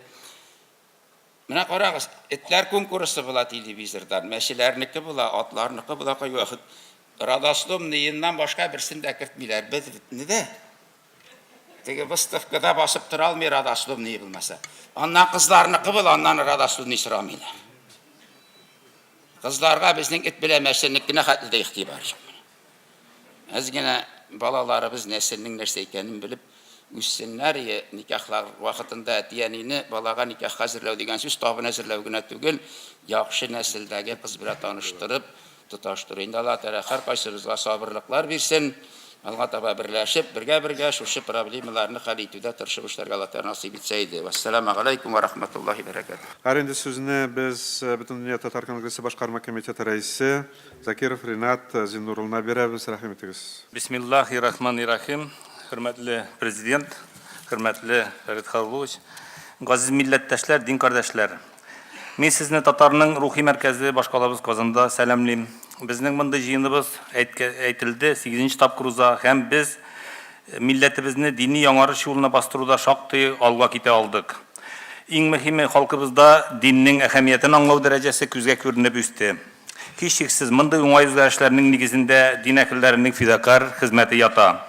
Менә карагыз, этләр конкурсы була телевизордан, мәчеләрнеке була, атларныкы була кайвакыт. Родословныйыннан башка берсен дә кертмиләр. Безне дә теге выставкада басып тора алмый родословный булмаса. Аннан кызларныкы була, аннан родословный сорамыйлар. Кызларга безнең эт белән мәченекенә хәтле дә игътибар юк. Әз генә балаларыбыз нәселнең нәрсә икәнен белеп үссеннәр ие. Никахлар вакытында әти-әнине балага никахка әзерләү дигән сүз табын әзерләү генә түгел, яхшы нәселдәге кыз белән таныштырып, тоташтыру. Инде Аллаһ Тәгалә һәркайсыбызга сабырлыклар бирсен. Алга таба берләшеп, бергә-бергә шушы проблемаларны хәл итүдә тырышып эшләргә Аллаһ Тәгалә насыйп итсә иде. Вәссәламегаләйкүм вә рахматуллаһи бәрәкәтүһ. Хәер инде сүзне без Бөтендөнья татар конгрессы башкарма комитеты рәисе Закиров Ринат Зиннур улына бирәбез, рәхим итегез. Бисмиллахи рахмани рахим, Хөрмәтле Президент, хөрмәтле Фәрит Хәлилович, газиз милләттәшләр, дин кардәшләр! Мин сезне татарның рухи мәркәзе башкалабыз Казанда сәламлим. Безнең мондый җыеныбыз, әйтелде, сигезенче тапкыр уза һәм без милләтебезне дини яңарыш юлына бастыруда шактый алга китә алдык. Иң мөһиме, халкыбызда диннең әһәмиятен аңлау дәрәҗәсе күзгә күренеп үсте. Һичшиксез, мондый уңай үзгәрешләрнең нигезендә дин әһелләренең фидакарь хезмәте ята.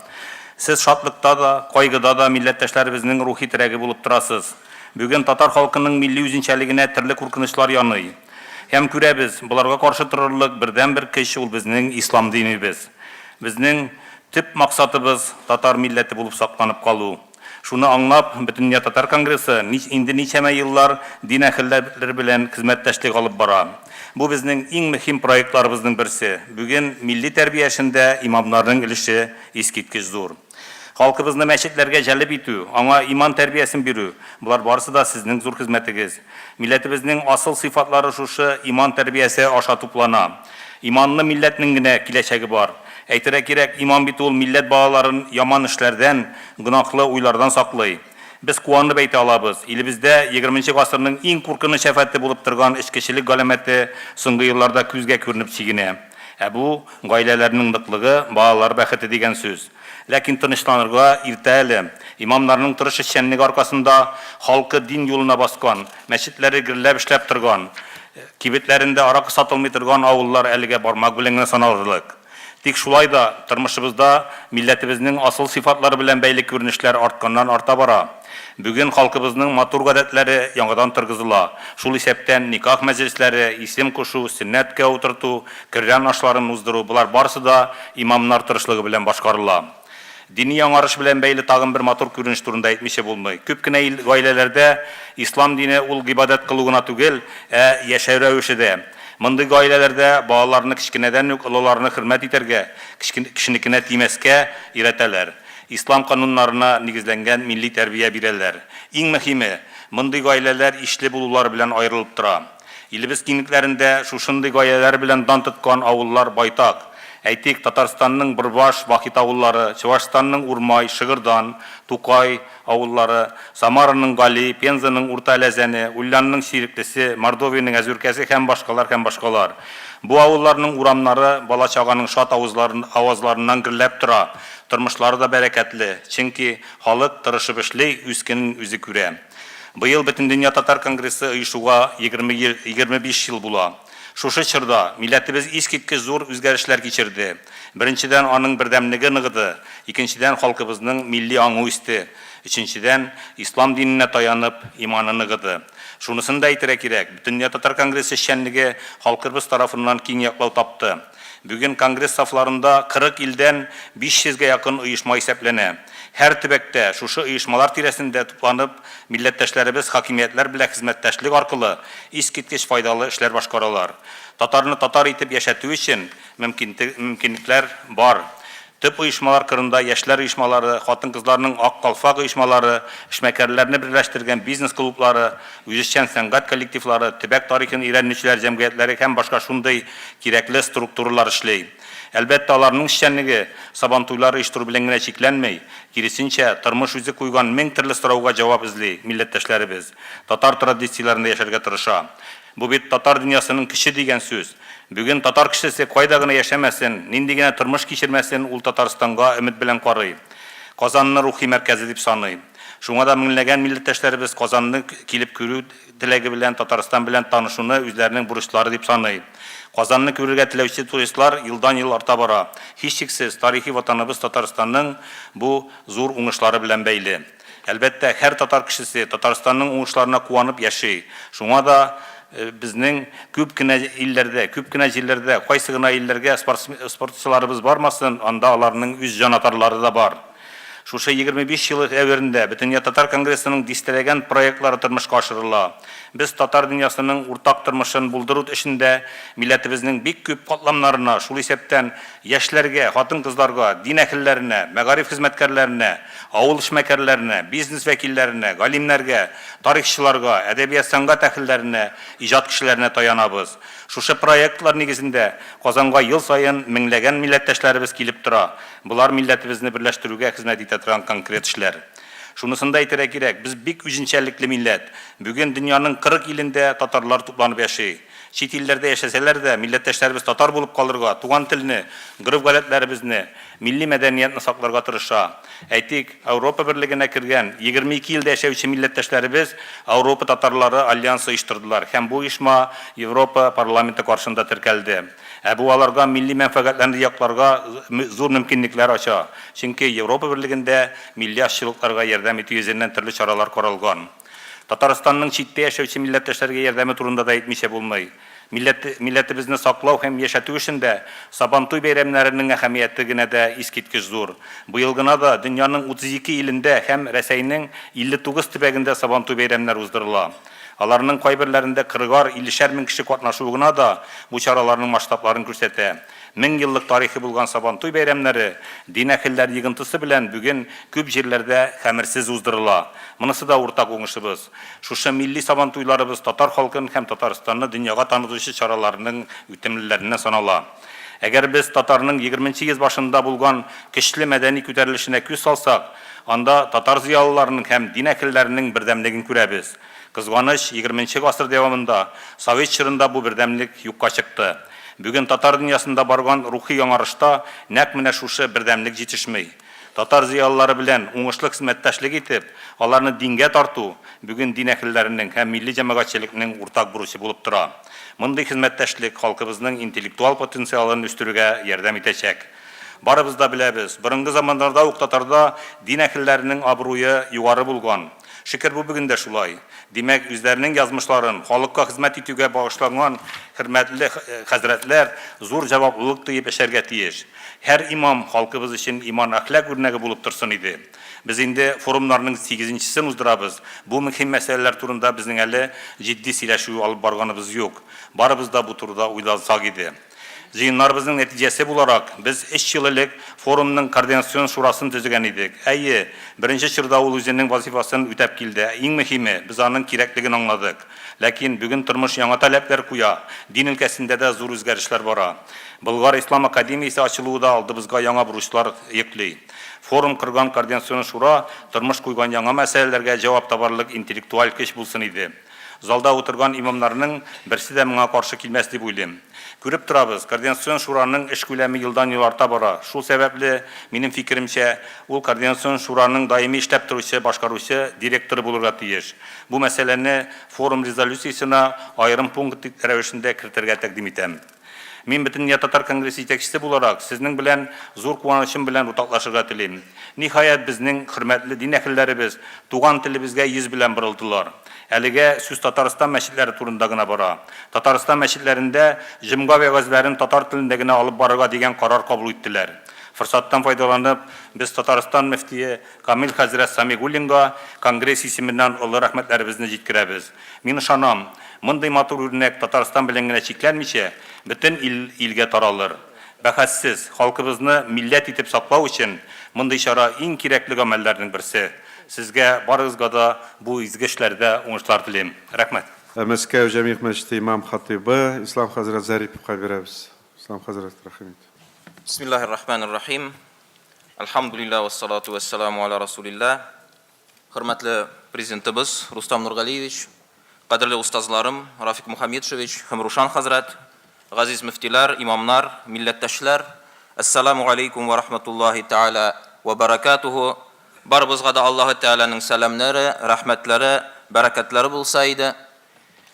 Сез шатлыкта да, кайгыда да милләттәшләребезнең рухи терәге булып торасыз. Бүген татар халкының милли үзенчәлегенә төрле куркынычлар яный. Һәм күрәбез, боларга каршы торырлык бердәнбер көч ул безнең ислам динебез. Безнең төп максатыбыз, татар милләте булып сакланып калу. Шуны аңлап, Бөтендөнья татар конгрессы инде ничәмә еллар дин әһелләре белән хезмәттәшлек алып бара. Бу безнең иң мөһим проектларыбызның берсе. Бүген милли тәрбия эшендә имамнарның өлеше искиткеч зур. Халкыбызны мәчетләргә җәлеп итү, аңа иман тәрбиясен бирү, болар барысы да сезнең зур хезмәтегез. Милләтебезнең асыл сыйфатлары шушы иман тәрбиясе аша туплана. Иманлы милләтнең генә киләчәге бар. Әйтергә кирәк, иман бит ул милләт балаларын яман эшләрдән, гөнаһлы уйлардан саклый. Без куанып әйтә алабыз, илебездә егерменче гасырның иң куркыныч афәте булып торган эчкечелек галәмәте соңгы елларда күзгә күренеп чигенә. Ә бу, гаиләләрнең ныклыгы, балалар бәхете дигән сүз. Ләкин тынычланырга иртә әле. Имамнарның тырыш эшчәнлеге аркасында халкы дин юлына баскан, мәчетләре гөрләп эшләп торган, кибетләрендә аракы сатылмый торган авыллар әлегә бармак белән генә саналырлык. Тик шулай да тормышыбызда милләтебезнең асыл сыйфатлары белән бәйле күренешләр артканнан-арта бара. Бүген халкыбызның матур гадәтләре яңадан торгызыла, шул исәптән никах мәҗлесләре, исем кушу, сөннәткә утырту, Коръән ашларын уздыру, болар барысы да имамнар тырышлыгы белән башкарыла. Дини яңарыш белән бәйле тагын бер матур күренеш турында әйтмичә булмый. Күп кенә ил гаиләләрдә ислам дине ул гыйбадәт кылу гына түгел, ә яшәү рәвеше дә. Мондый гаиләләрдә балаларны кечкенәдән үк олыларны хөрмәт итәргә, кешенекенә тимәскә өйрәтәләр. Ислам кануннарына нигезләнгән милли тәрбия бирәләр. Иң мөһиме, мондый гаиләләр ишле булулары белән аерылып тора. Илебез киңлекләрендә шушындый гаиләләр белән дан тоткан авыллар байтак. Әйтик, Татарстанның Борбаш, Вахит авыллары, Чувашстанның Урмай, Шыгырдан, Тукай авыллары, Самараның Гали, Пензаның Урта Әләзәне, Ульянның Чиреклесе, Мордовиянең Әзүркәсе һәм башкалар һәм башкалар. Бу авылларның урамнары бала-чаганың шат авазларыннан гөрләп тора, тормышлары да бәрәкәтле, чөнки халык тырышып эшли, үз көнен үзе күрә. Быел Бөтендөнья татар конгрессы оешуга 25 ел була. Шушы чорда милләтебез искиткеч зур үзгәрешләр кичерде. Беренчедән, аның бердәмлеге ныгыды, икенчедән, халкыбызның милли аңы үсте, өченчедән, ислам диненә таянып, иманы ныгыды. Шунысын да әйтергә кирәк, Бөтендөнья татар конгрессы эшчәнлеге халкыбыз тарафыннан киң яклау тапты. Бүген конгресс сафларында 40 илдән 500 гә якын оешма исәпләнә. Һәр төбәктә шушы оешмалар тирәсендә тупланып, милләттәшләребез хакимиятләр белән хезмәттәшлек аркылы искиткеч файдалы эшләр башкаралар. Татарны татар итеп яшәтү өчен мөмкинлекләр бар. Төп оешмалар кырында яшьләр оешмалары, хатын-кызларның Ак калфак оешмалары, эшмәкәрләрне берләштергән бизнес клублары, үзешчән сәнгать коллективлары, төбәк тарихын өйрәнүчеләр җәмгыятьләре һәм башка шундый кирәкле структуралар эшли. Әлбәттә, аларның эшчәнлеге Сабантуйлар оештыру белән генә чикләнми, киресенчә, тормыш үзе куйган мең төрле сорауга җавап эзли милләттәшләребез, татар традицияләрендә яшәргә тырыша. Бу бит татар дөньясының көче дигән сүз. Бүген татар кешесе кайда гына яшәмәсен, нинди генә тормыш кичермәсен, ул Татарстанга өмет белән карый. Казанны рухи мәркәзе дип саный. Шуңа да меңләгән милләттәшләребез Казанны килеп күрү теләге белән Татарстан белән танышуны үзләренең бурычлары дип саный. Казанны күрергә теләүче туристлар елдан-ел арта бара. Һичшиксез, тарихи Ватаныбыз Татарстанның бу зур уңышлары белән бәйле. Әлбәттә, һәр татар кешесе Татарстанның уңышларына куанып яши. Шуңа да безнең күп кенә илләрдә, күп кенә җирләрдә, кайсы гына илләргә спортчыларыбыз бармасын, анда аларның үз җанатарлары да бар. Шушы 25 ел дәверендә Бөтендөнья татар конгрессының дистәләгән проектлары тормышка ашырыла. Без татар дөньясының уртак тормышын булдыру эшендә милләтебезнең бик күп катламнарына, шул исәптән яшьләргә, хатын-кызларга, дин әһелләренә, мәгариф хезмәткәрләренә, авыл эшмәкәрләренә, бизнес вәкилләренә, галимнәргә, тарихчыларга, әдәбият-сәнгать әһелләренә, иҗат кешеләренә таянабыз. Шушы проектлар нигезендә Казанга ел саен меңләгән милләттәшләребез килеп тора. Болар милләтебезне берләштерүгә хезмәт итә торган конкрет эшләр. Шунысын да әйтергә кирәк, без бик үзенчәлекле милләт. Бүген дөньяның 40 илендә татарлар тупланып яши. Чит илләрдә яшәсәләр дә, милләттәшләребез татар булып калырга, туган телне, гореф-гадәтләребезне, милли мәдәниятне сакларга тырыша. Әйтик, Ауропа Берлегенә кергән 22 илдә яшәүче милләттәшләребез Ауропа татарлары альянсы оештырдылар һәм бу оешма Европа парламенты каршында теркәлде. Ә бу аларга милли мәнфәгатьләрне якларга зур мөмкинлекләр ача, чөнки Европа Берлегендә милли азчылыкларга ярдәм итү йөзеннән төрле чаралар каралган. Татарстанның читтә яшәүче милләттәшләргә ярдәме турында да әйтмичә булмый. Милләт, милләтебезне саклау һәм яшәтү эшендә Сабантуй бәйрәмнәренең әһәмияте генә дә искиткеч зур. Быел гына да дөньяның 32 илендә һәм Рәсәйнең 59 төбәгендә Сабантуй бәйрәмнәре уздырыла. Аларның кайберләрендә кырыгар, иллешәр мең кеше катнашуы гына да бу чараларның масштабларын күрсәтә. Мең еллык тарихы булган Сабантуй бәйрәмнәре дин әһелләре йогынтысы белән бүген күп җирләрдә хәмерсез уздырыла. Монысы да уртак уңышыбыз. Шушы милли Сабантуйларыбыз татар халкын һәм Татарстанны дөньяга танытучы чараларның үтемлеләреннән санала. Әгәр без татарның егерменче йөз башында булган көчле мәдәни күтәрелешенә күз салсак, анда татар зыялыларының һәм дин әһелләренең бердәмлеген күрәбез. Кызганыч, егерменче гасыр дәвамында, совет чорында бу бердәмлек юкка чыкты. Бүген татар дөньясында барган рухи яңарышта нәкъ менә шушы бердәмлек җитешми. Татар зыялылары белән уңышлы хезмәттәшлек итеп, аларны дингә тарту, бүген дин әһелләренең һәм милли җәмәгатьчелекнең уртак бурычы булып тора. Мондый хезмәттәшлек халкыбызның интеллектуал потенциалын үстерүгә ярдәм итәчәк. Барыбыз да беләбез, борынгы заманнарда ук татарда дин әһелләренең абруе югары булган. Шөкер, бу бүген дә шулай. Димәк, үзләренең язмышларын халыкка хезмәт итүгә багышланган хөрмәтле хәзрәтләр зур җаваплылык тоеп эшләргә тиеш. Һәр имам халкыбыз өчен иман-әхлак үрнәге булып торсын иде. Без инде форумнарның сигезенчесен уздырабыз. Бу мөһим мәсьәләләр турында безнең әле җитди сөйләшү алып барганыбыз юк. Барыбыз да бу турыда уйлансак иде. Җыеннарыбызның нәтиҗәсе буларак, без өч ел элек форумның координацион шурасын төзегән идек. Әйе, беренче чорда ул үзенең вазифасын үтәп килде, иң мөһиме, без аның кирәклеген аңладык. Ләкин бүген тормыш яңа таләпләр куя, дин өлкәсендә дә зур үзгәрешләр бара. Болгар ислам академиясе ачылуы да алдыбызга яңа бурычлар йөкли. Форум корган координацион шура тормыш куйган яңа мәсьәләләргә җавап табарлык интеллектуаль көч булсын иде. Залда утырган имамнарның берсе дә моңа каршы килмәс дип уйлыйм. Күреп торабыз, Координацион шураның эш күләме елдан-ел арта бара. Шул сәбәпле, минем фикеремчә, ул Координацион шураның даими эшләп торучы башкаручы директоры булырга тиеш. Бу мәсьәләне форум резолюциясенә аерым пункт рәвешендә кертергә тәкъдим итәм. Мин, Бөтендөнья татар конгрессы җитәкчесе буларак, сезнең белән зур куанычым белән уртаклашырга телим. Ниһаять, безнең хөрмәтле дин әһелләребез туган телебезгә йөз белән борылдылар. Әлегә сүз Татарстан мәчетләре турында гына бара. Татарстан мәчетләрендә җомга вәгазьләрен татар телендә генә алып барырга дигән карар кабул иттеләр. Форсаттан файдаланып, без Татарстан мөфтие Камил хәзрәт Самигуллинга конгресс исеменнән олы рәхмәтләребезне җиткерәбез. Мин ышанам, мондый матур үрнәк Татарстан белән генә чикләнмичә, бөтен ил илгә таралыр. Бәхәссез, халкыбызны милләт итеп саклау өчен мондый чара иң кирәкле гамәлләрнең берсе. Сезгә барыгызга да бу изге эшләрдә уңышлар телим. Рәхмәт. Мәскәү Җәмигъ мәчете имам-хатыйбы Ислам хәзрәт Зариповка бирәбез. Ислам хәзрәт, рәхим ит. Бисмиллаһир рахманир рахим. Әлхәмдүлилләһ вәссалату вәссәламу аля расулилләһ. Хөрмәтле Президентыбыз Рустам Нургалиевич, кадерле остазларым Рафик Мухаметшевич һәм Рушан хәзрәт, газиз мөфтиләр, имамнар, милләттәшләр, Әссәламү галәйкүм вә рахматуллаһи тәгалә вә бәрәкәтүһү. Барыбызга да Аллаһы Тәгаләнең сәламнәре, рәхмәтләре, бәрәкәтләре булса иде.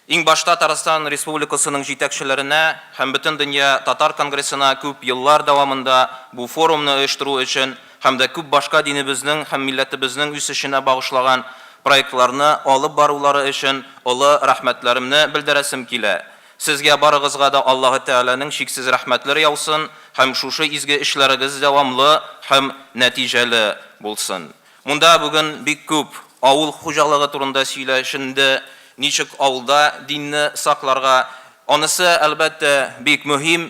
Иң башта Татарстан Республикасының җитәкчеләренә һәм Бөтендөнья татар конгрессына күп еллар дәвамында бу форумны оештыру өчен һәм дә күп башка динебезнең һәм милләтебезнең үсешенә багышлаган проектларны алып барулары өчен олы рәхмәтләремне белдерәсем килә. Сезгә барыгызга да Аллаһы Тәгаләнең чиксез рәхмәтләре яусын һәм шушы изге эшләрегез дәвамлы һәм нәтиҗәле булсын. Монда бүген бик күп авыл хуҗалыгы турында сөйләшенде, ничек авылда динне сакларга. Анысы, әлбәттә, бик мөһим,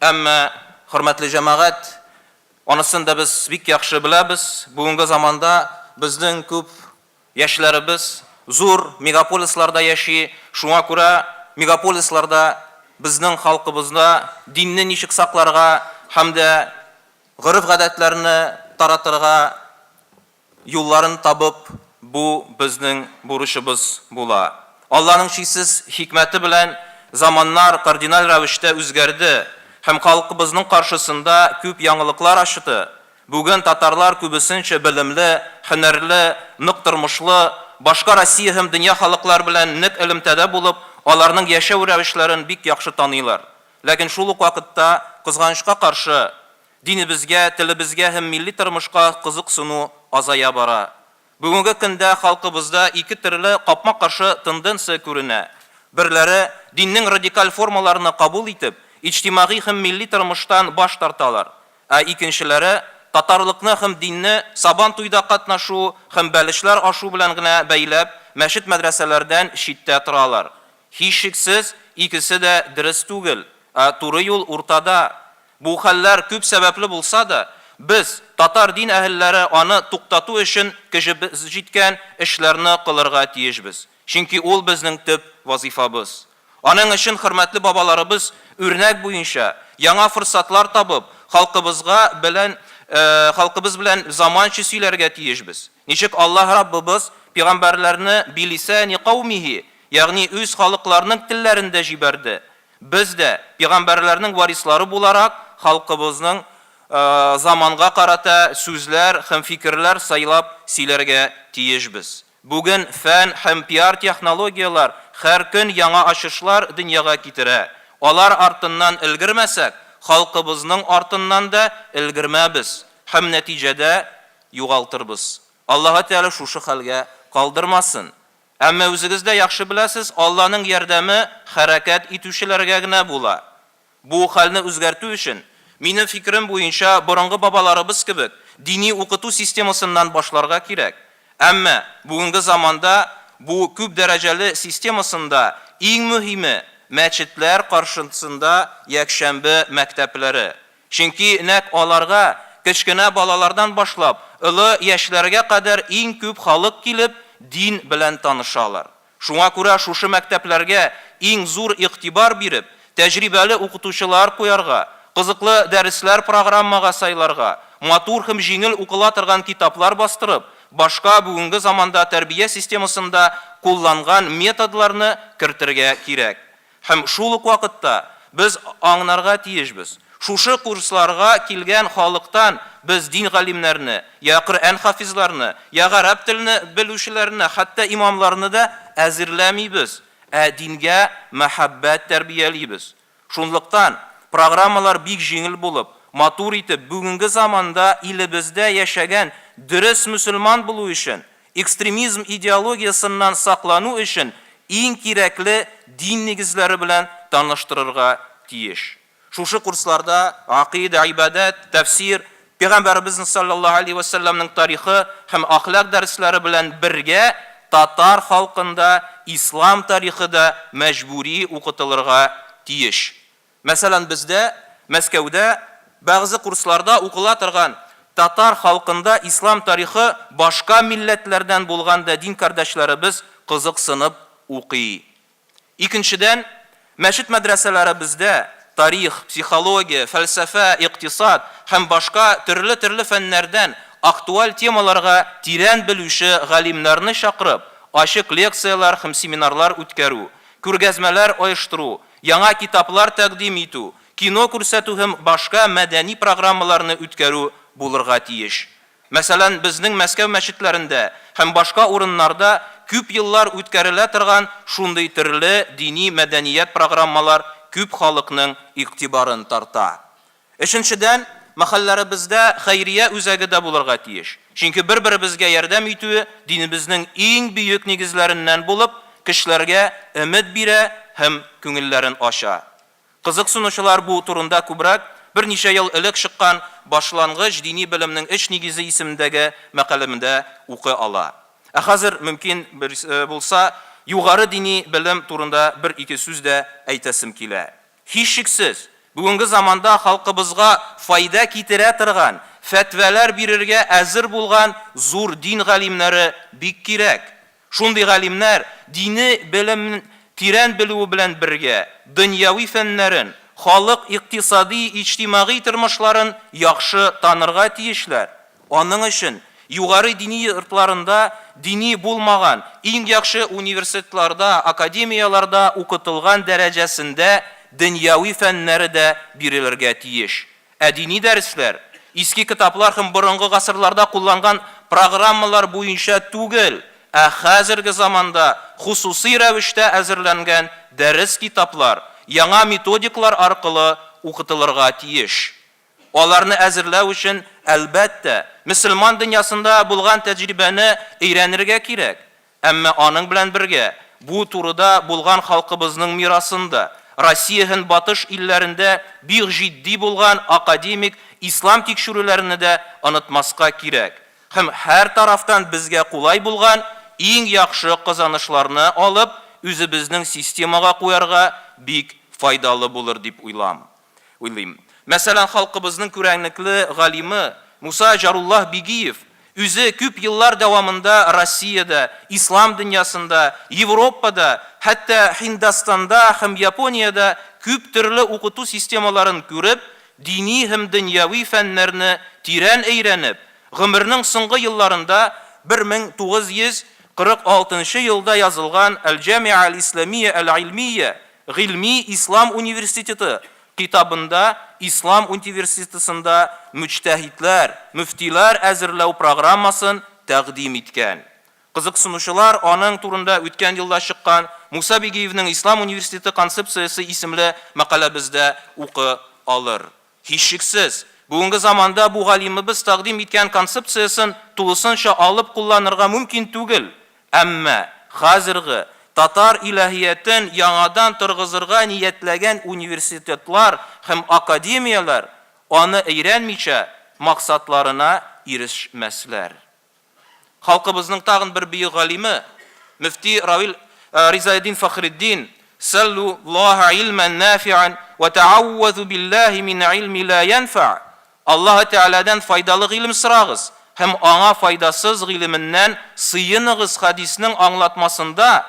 әмма, хөрмәтле җәмәгать, анысын да без бик яхшы беләбез, бүгенге заманда безнең күп яшьләребез зур мегаполисларда яши, шуңа күрә мегаполисларда безнең халкыбызда динне ничек сакларга һәм дә Гореф-гадәтләрне таратырга юлларын табып, бу безнең бурычыбыз була. Алланың чиксез хикмәте белән заманнар кардиналь рәвештә үзгәрде һәм халкыбызның каршысында күп яңалыклар ачты. Бүген татарлар күбесенчә белемле, һөнәрле, нык тормышлы, башка Россия һәм дөнья халыклар белән нык элемтәдә булып, аларның яшәү рәвешләрен бик яхшы таныйлар. Ләкин шул ук вакытта, кызганычка каршы, динебезгә, телебезгә һәм милли тормышка кызыксыну азая бара. Бүгенге көндә халкыбызда ике төрле капма-каршы тенденция күренә. Берләре, диннең радикаль формаларны кабул итеп, иҗтимагый һәм милли тормыштан баш тарталар. Ә икенчеләре, татарлыкны һәм динне Сабан туйда катнашу һәм бәлешләр ашу белән генә бәйләп, мәчет-мәдрәсәләрдән читтә торалар. Һичшиксез, икесе дә дөрес түгел, ә туры юл уртада. Бу хәлләр күп сәбәпле булса да, без, татар дин әһелләре аны туктату өчен көчебез җиткән эшләрне кылырга тиешбез, чөнки ул безнең төп вазыйфабыз. Аның өчен хөрмәтле бабаларыбыз үрнәк буенча, яңа форсатлар табып, халкыбызга белән халкыбыз белән заманча сөйләргә тиешбез. Ничек Аллаһ Раббыбыз пигамбәрләрне билисәни каумихи, ягъни үз халыкларының телләрендә җибәрде, без дә, пигамбәрләрнең варислары буларак, халкыбызның заманга карата сүзләр һәм фикерләр сайлап сөйләргә тиешбез. Бүген фән һәм пиар-технологияләр һәр көн яңа ачышлар дөньяга китерә. Алар артыннан өлгермәсәк, халкыбызның артыннан да өлгермәбез һәм нәтиҗәдә югалтырбыз. Аллаһы Тәгалә шушы хәлгә калдырмасын. Әмма үзегез дә яхшы беләсез, Алланың ярдәме хәрәкәт итүчеләргә генә була. Бу хәлне үзгәртү өчен, минем фикерем буенча, борынгы бабаларыбыз кебек, дини укыту системасыннан башларга кирәк. Әмма бүгенге заманда бу күп дәрәҗәле системасында иң мөһиме, мәчетләр каршысында якшәмбе мәктәпләре. Чөнки нәкъ аларга кечкенә балалардан башлап, олы яшьләргә кадәр иң күп халык килеп, дин белән танышалар. Шуңа күрә шушы мәктәпләргә иң зур игътибар биреп, тәҗрибәле укытучылар куярга, кызыклы дәресләр программага сайларга, матур һем җиңел укыла торган китаплар бастырып, башка бүгенге заманда тәрбия системасында кулланган методларны кертергә кирәк. Һәм шул ук вакытта без аңнарга тиешбез, шушы курсларга килгән халыктан без дин галимнәрне, я Коръән хафизларны, я гарәп телне белүчеләрне, хәтта имамларны да әзерләмибез, ә дингә мәхәббәт тәрбиялибез. Шунлыктан, программалар бик җиңел булып, матур итеп, бүгенге заманда илебездә яшәгән дөрес мөселман булу өчен, Экстремизм идеологиясеннән саклану өчен иң кирәкле дин нигезләре белән таныштырырга тиеш. Шушы курсларда гакыйдә, гыйбадәт, тәфсир, Пәйгамбәребезнең салләллаһу алейһи вә сәлләмнең тарихы һәм әхлак дәресләре белән бергә татар халкында ислам тарихы да мәҗбүри укытылырга тиеш. Мәсәлән, бездә, Мәскәүдә, бәгъзе курсларда укыла торган татар халкында ислам тарихы башка милләтләрдән булган да дин кардәшләребез кызыксынып укый. Икенчедән, мәчет-мәдрәсәләребездә тарих, психология, фәлсәфә, икътисад һәм башка төрле-төрле фәннәрдән актуаль темаларга тирән белүче галимнәрне чакырып, ачык лекцияләр һәм семинарлар үткәрү, күргәзмәләр оештыру, яңа китаплар тәкъдим итү, кино күрсәтү һем башка мәдәни программаларны үткәрү булырга тиеш. Мәсәлән, безнең Мәскәү мәчетләрендә һәм башка урыннарда күп еллар үткәрелә торган шундый төрле дини мәдәният программалар күп халыкның игътибарын тарта. Өченчедән, мәхәлләребездә хәйрия үзәге дә булырга тиеш. Чөнки бер-беребезгә ярдәм итүе динебезнең иң бөек нигезләреннән булып, кешеләргә өмет бирә һәм күңелләрен ача. Кызыксынучылар бу турында күбрәк берничә ел элек чыккан Башлангыч дини белемнең өч нигезе исемендәге мәкаләмдә укый ала. Ә хәзер, мөмкин булса, югары дини белем турында бер-ике сүз дә әйтәсем килә. Һичшиксез, бүгенге заманда халкыбызга файда китерә торган, фәтвәләр бирергә әзер булган зур дин галимнәре бик кирәк. Шундый галимнәр дини белемн тирән белүе белән бергә, дөньяви фәннәрен, халык икътисади, иҗтимагый тормышларын яхшы танырга тиешләр. Аның өчен югары дини йортларында дини булмаган иң яхшы университетларда, академияләрдә укытылган дәрәҗәсендә дөньяви фәннәре дә бирелергә тиеш. Ә дини дәресләр иске китаплар һәм борынгы гасырларда кулланган программалар буенча түгел, ә хәзерге заманда хосусый рәвештә әзерләнгән дәрес китаплар, яңа методиклар аркылы укытылырга тиеш. Аларны әзерләү өчен, әлбәттә, мөселман дөньясында булган тәҗрибәне өйрәнергә кирәк. Әмма аның белән бергә бу турыда булган халкыбызның мирасын да, Россия һәм Батыш илләрендә бик җитди булган академик ислам тикшерүләрне дә онытмаска кирәк. Һәм һәр тарафтан безгә кулай булган иң яхшы казанышларны алып, үзебезнең системага куярга бик файдалы булыр дип уйлам. Уйлыйм. Мәсәлән, халкыбызның күренекле галиме Муса Җаруллаһ Бигиев үзе күп еллар дәвамында Россиядә, ислам дөньясында, Европада, хәтта Һиндстанда һәм Япониядә күп төрле укыту системаларын күреп, дини һәм дөньяви фәннәрне тирән өйрәнеп, гомернең соңгы елларында 1946 нчы елда язылган Әл-Җамиа әл-Исламия әл-Илмия, Гыйльми ислам университеты китабында ислам унтиверситетысында мөҗтәһидләр, мөфтиләр әзерләү программасын тәкъдим иткән. Кызыксынучылар аның турында үткән елда чыккан Муса Бигиевнең Ислам университеты концепциясе исемле мәкаләбездә укы алыр. Һичшиксез, бүгенге заманда бу галимебез тәкъдим иткән концепциясен тулысынча алып кулланырга мөмкин түгел. Әмма хәзерге татар илаһиятен яңадан торгызырга ниятләгән университетлар һәм академияләр аны өйрәнмичә максатларына ирешмәсләр. Халкыбызның тагын бер бөек галиме, мөфти Равил Ризаэддин Фәхретдин, Сәллү Ллаһа илмән нафиан вә тәгаввәзү биллаһи мин илми ла янфа, Аллаһы Тәгаләдән файдалы гыйлем сорагыз һәм аңа файдасыз гыйлеменнән сыеныгыз хәдиснең аңлатмасында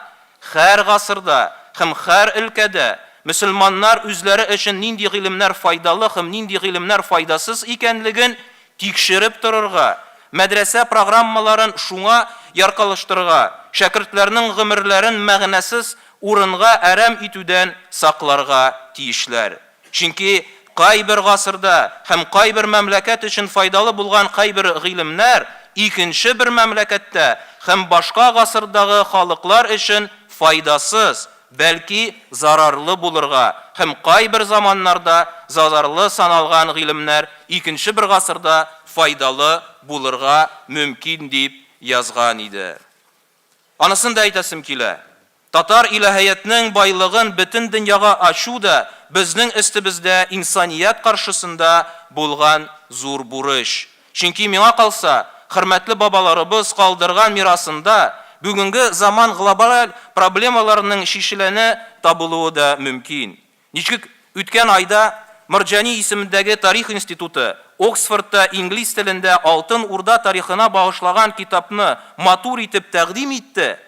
һәр гасырда һәм һәр өлкәдә мөселманнар үзләре өчен нинди гыйлемнәр файдалы һәм нинди гыйлемнәр файдасыз икәнлеген тикшереп торырга, мәдрәсә программаларын шуңа яркалаштырырга, шәкертләрнең гомерләрен мәгънәсез урынга әрәм итүдән сакларга тиешләр. Чөнки кайбер гасырда һәм кайбер мәмләкәт өчен файдалы булган кайбер гыйлемнәр икенче бер мәмләкәттә һәм башка гасырдагы халыклар өчен файдасыз, бәлки зарарлы булырга һәм кайбер заманнарда зазарлы саналган гыйлемнәр икенче бер гасырда файдалы булырга мөмкин дип язган иде. Анысын да әйтәсем килә, татар илаһиятнең байлыгын бөтен дөньяга ачу да безнең өстебездә инсаният каршысында булган зур бурыч. Чөнки, миңа калса, хөрмәтле бабаларыбыз калдырган мирасында бүгенге заман глобаль проблемаларының чишеләне табылуы да мөмкин. Ничек үткән айда Морҗани исемендәге тарих институты Оксфордта инглиз телендә Алтын Урда тарихына багышлаган китапны матур итеп тәкъдим итте,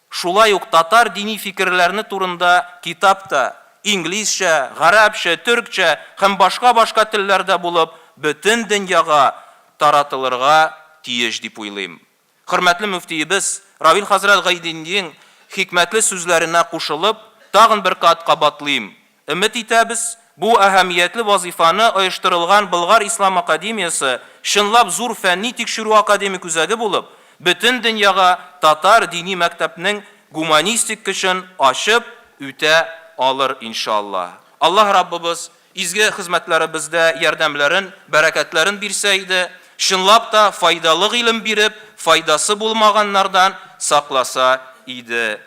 шулай ук татар дини фикерләрне турында китап та инглизчә, гарәпчә, төркчә һәм башка-башка телләрдә булып бөтен дөньяга таратылырга тиеш дип уйлыйм. Хөрмәтле мөфтиебез Равил хәзрәт Гайдиндиң хикмәтле сүзләренә кушылып, тагын бер кат кабатлыйм, өмет итәбез, бу әһәмиятле вазыйфаны оештырылган Болгар ислам академиясе чынлап зур фәнни-тикшерү академик үзәге булып, бөтен дөньяга татар дини мәктәпнең гуманистик көчен ачып үтә алыр, иншаллаһ. Аллаһ Раббыбыз изге хезмәтләребездә ярдәмләрен, бәрәкәтләрен бирсә иде, чынлап та файдалы гыйлем биреп, файдасы булмаганнардан сакласа иде.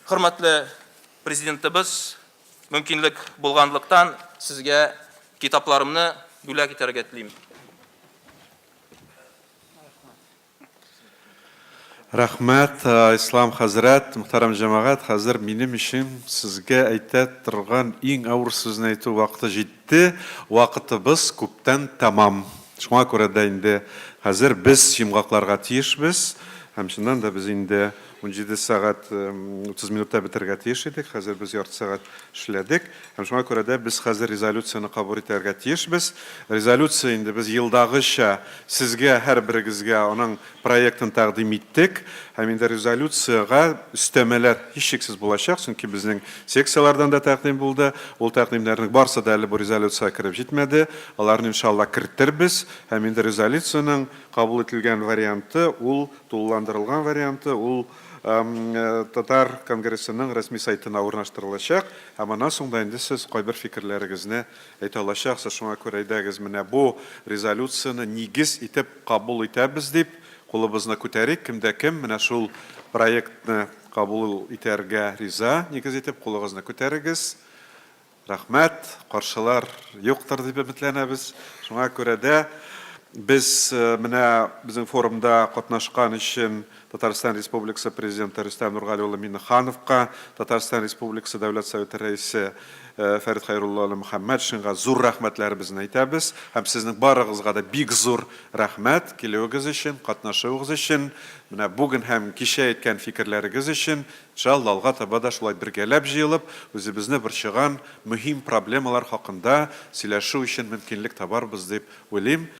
Хөрмәтле Президентыбыз, мөмкинлек булганлыктан, сезгә китапларымны бүләк итәргә телим. Рәхмәт, Ислам хәзрәт. Мөхтәрәм җәмәгать, хәзер минем өчен сезгә әйтә торган иң авыр сүзне әйтү вакыты җитте. Вакытыбыз күптән тәмам. Шуңа күрә дә инде хәзер без йомгакларга тиешбез. Һәм чыннан да без инде 17 сәгать 30 минутта бетерергә тиеш идек. Хәзер без ярты сәгать эшләдек. Һәм шуңа күрә дә без хәзер резолюцияне кабул итәргә тиешбез. Резолюция инде без елдагыча сезгә, һәрберегезгә аның проектын тәкъдим иттек. Һәм инде резолюциягә өстәмәләр һичшиксез булачак, чөнки безнең секцияләрдән дә тәкъдим булды. Ул тәкъдимнәрнең барсы да әле бу резолюциягә кереп җитмәде. Аларны, иншалла, кертербез. Һәм инде резолюциянең кабул ителгән варианты, ул тулыландырылган варианты, ул Татар конгрессының рәсми сайтына урнаштырылачак. Һәм аннан соң да инде сез кайбер фикерләрегезне әйтә алачаксыз. Шуңа күрә әйдәгез, менә бу резолюцияне нигез итеп кабул итәбез дип, кулыбызны күтәрик. Кем дә кем менә шул проектны кабул итәргә риза, нигез итеп, кулыгызны күтәрегез. Рәхмәт, каршылар юктыр дип өметләнәбез. Шуңа күрә дә без менә безнең форумда катнашкан өчен Татарстан Республикасы Президенты Рөстәм Нургали улы Миңнехановка, Татарстан Республикасы Дәүләт Советы Рәисе Фәрит Хәйрулла улы Мөхәммәтшинга зур рәхмәтләребезне әйтәбез һәм сезнең барыгызга да бик зур рәхмәт килүегез өчен, катнашуыгыз өчен, менә бүген һәм кичә әйткән фикерләрегез өчен. Иншалла, алга таба да шулай бергәләп җыелып, үзебезне борчыган мөһим проблемалар хакында сөйләшү өчен мөмкинлек табарбыз дип уйлыйм.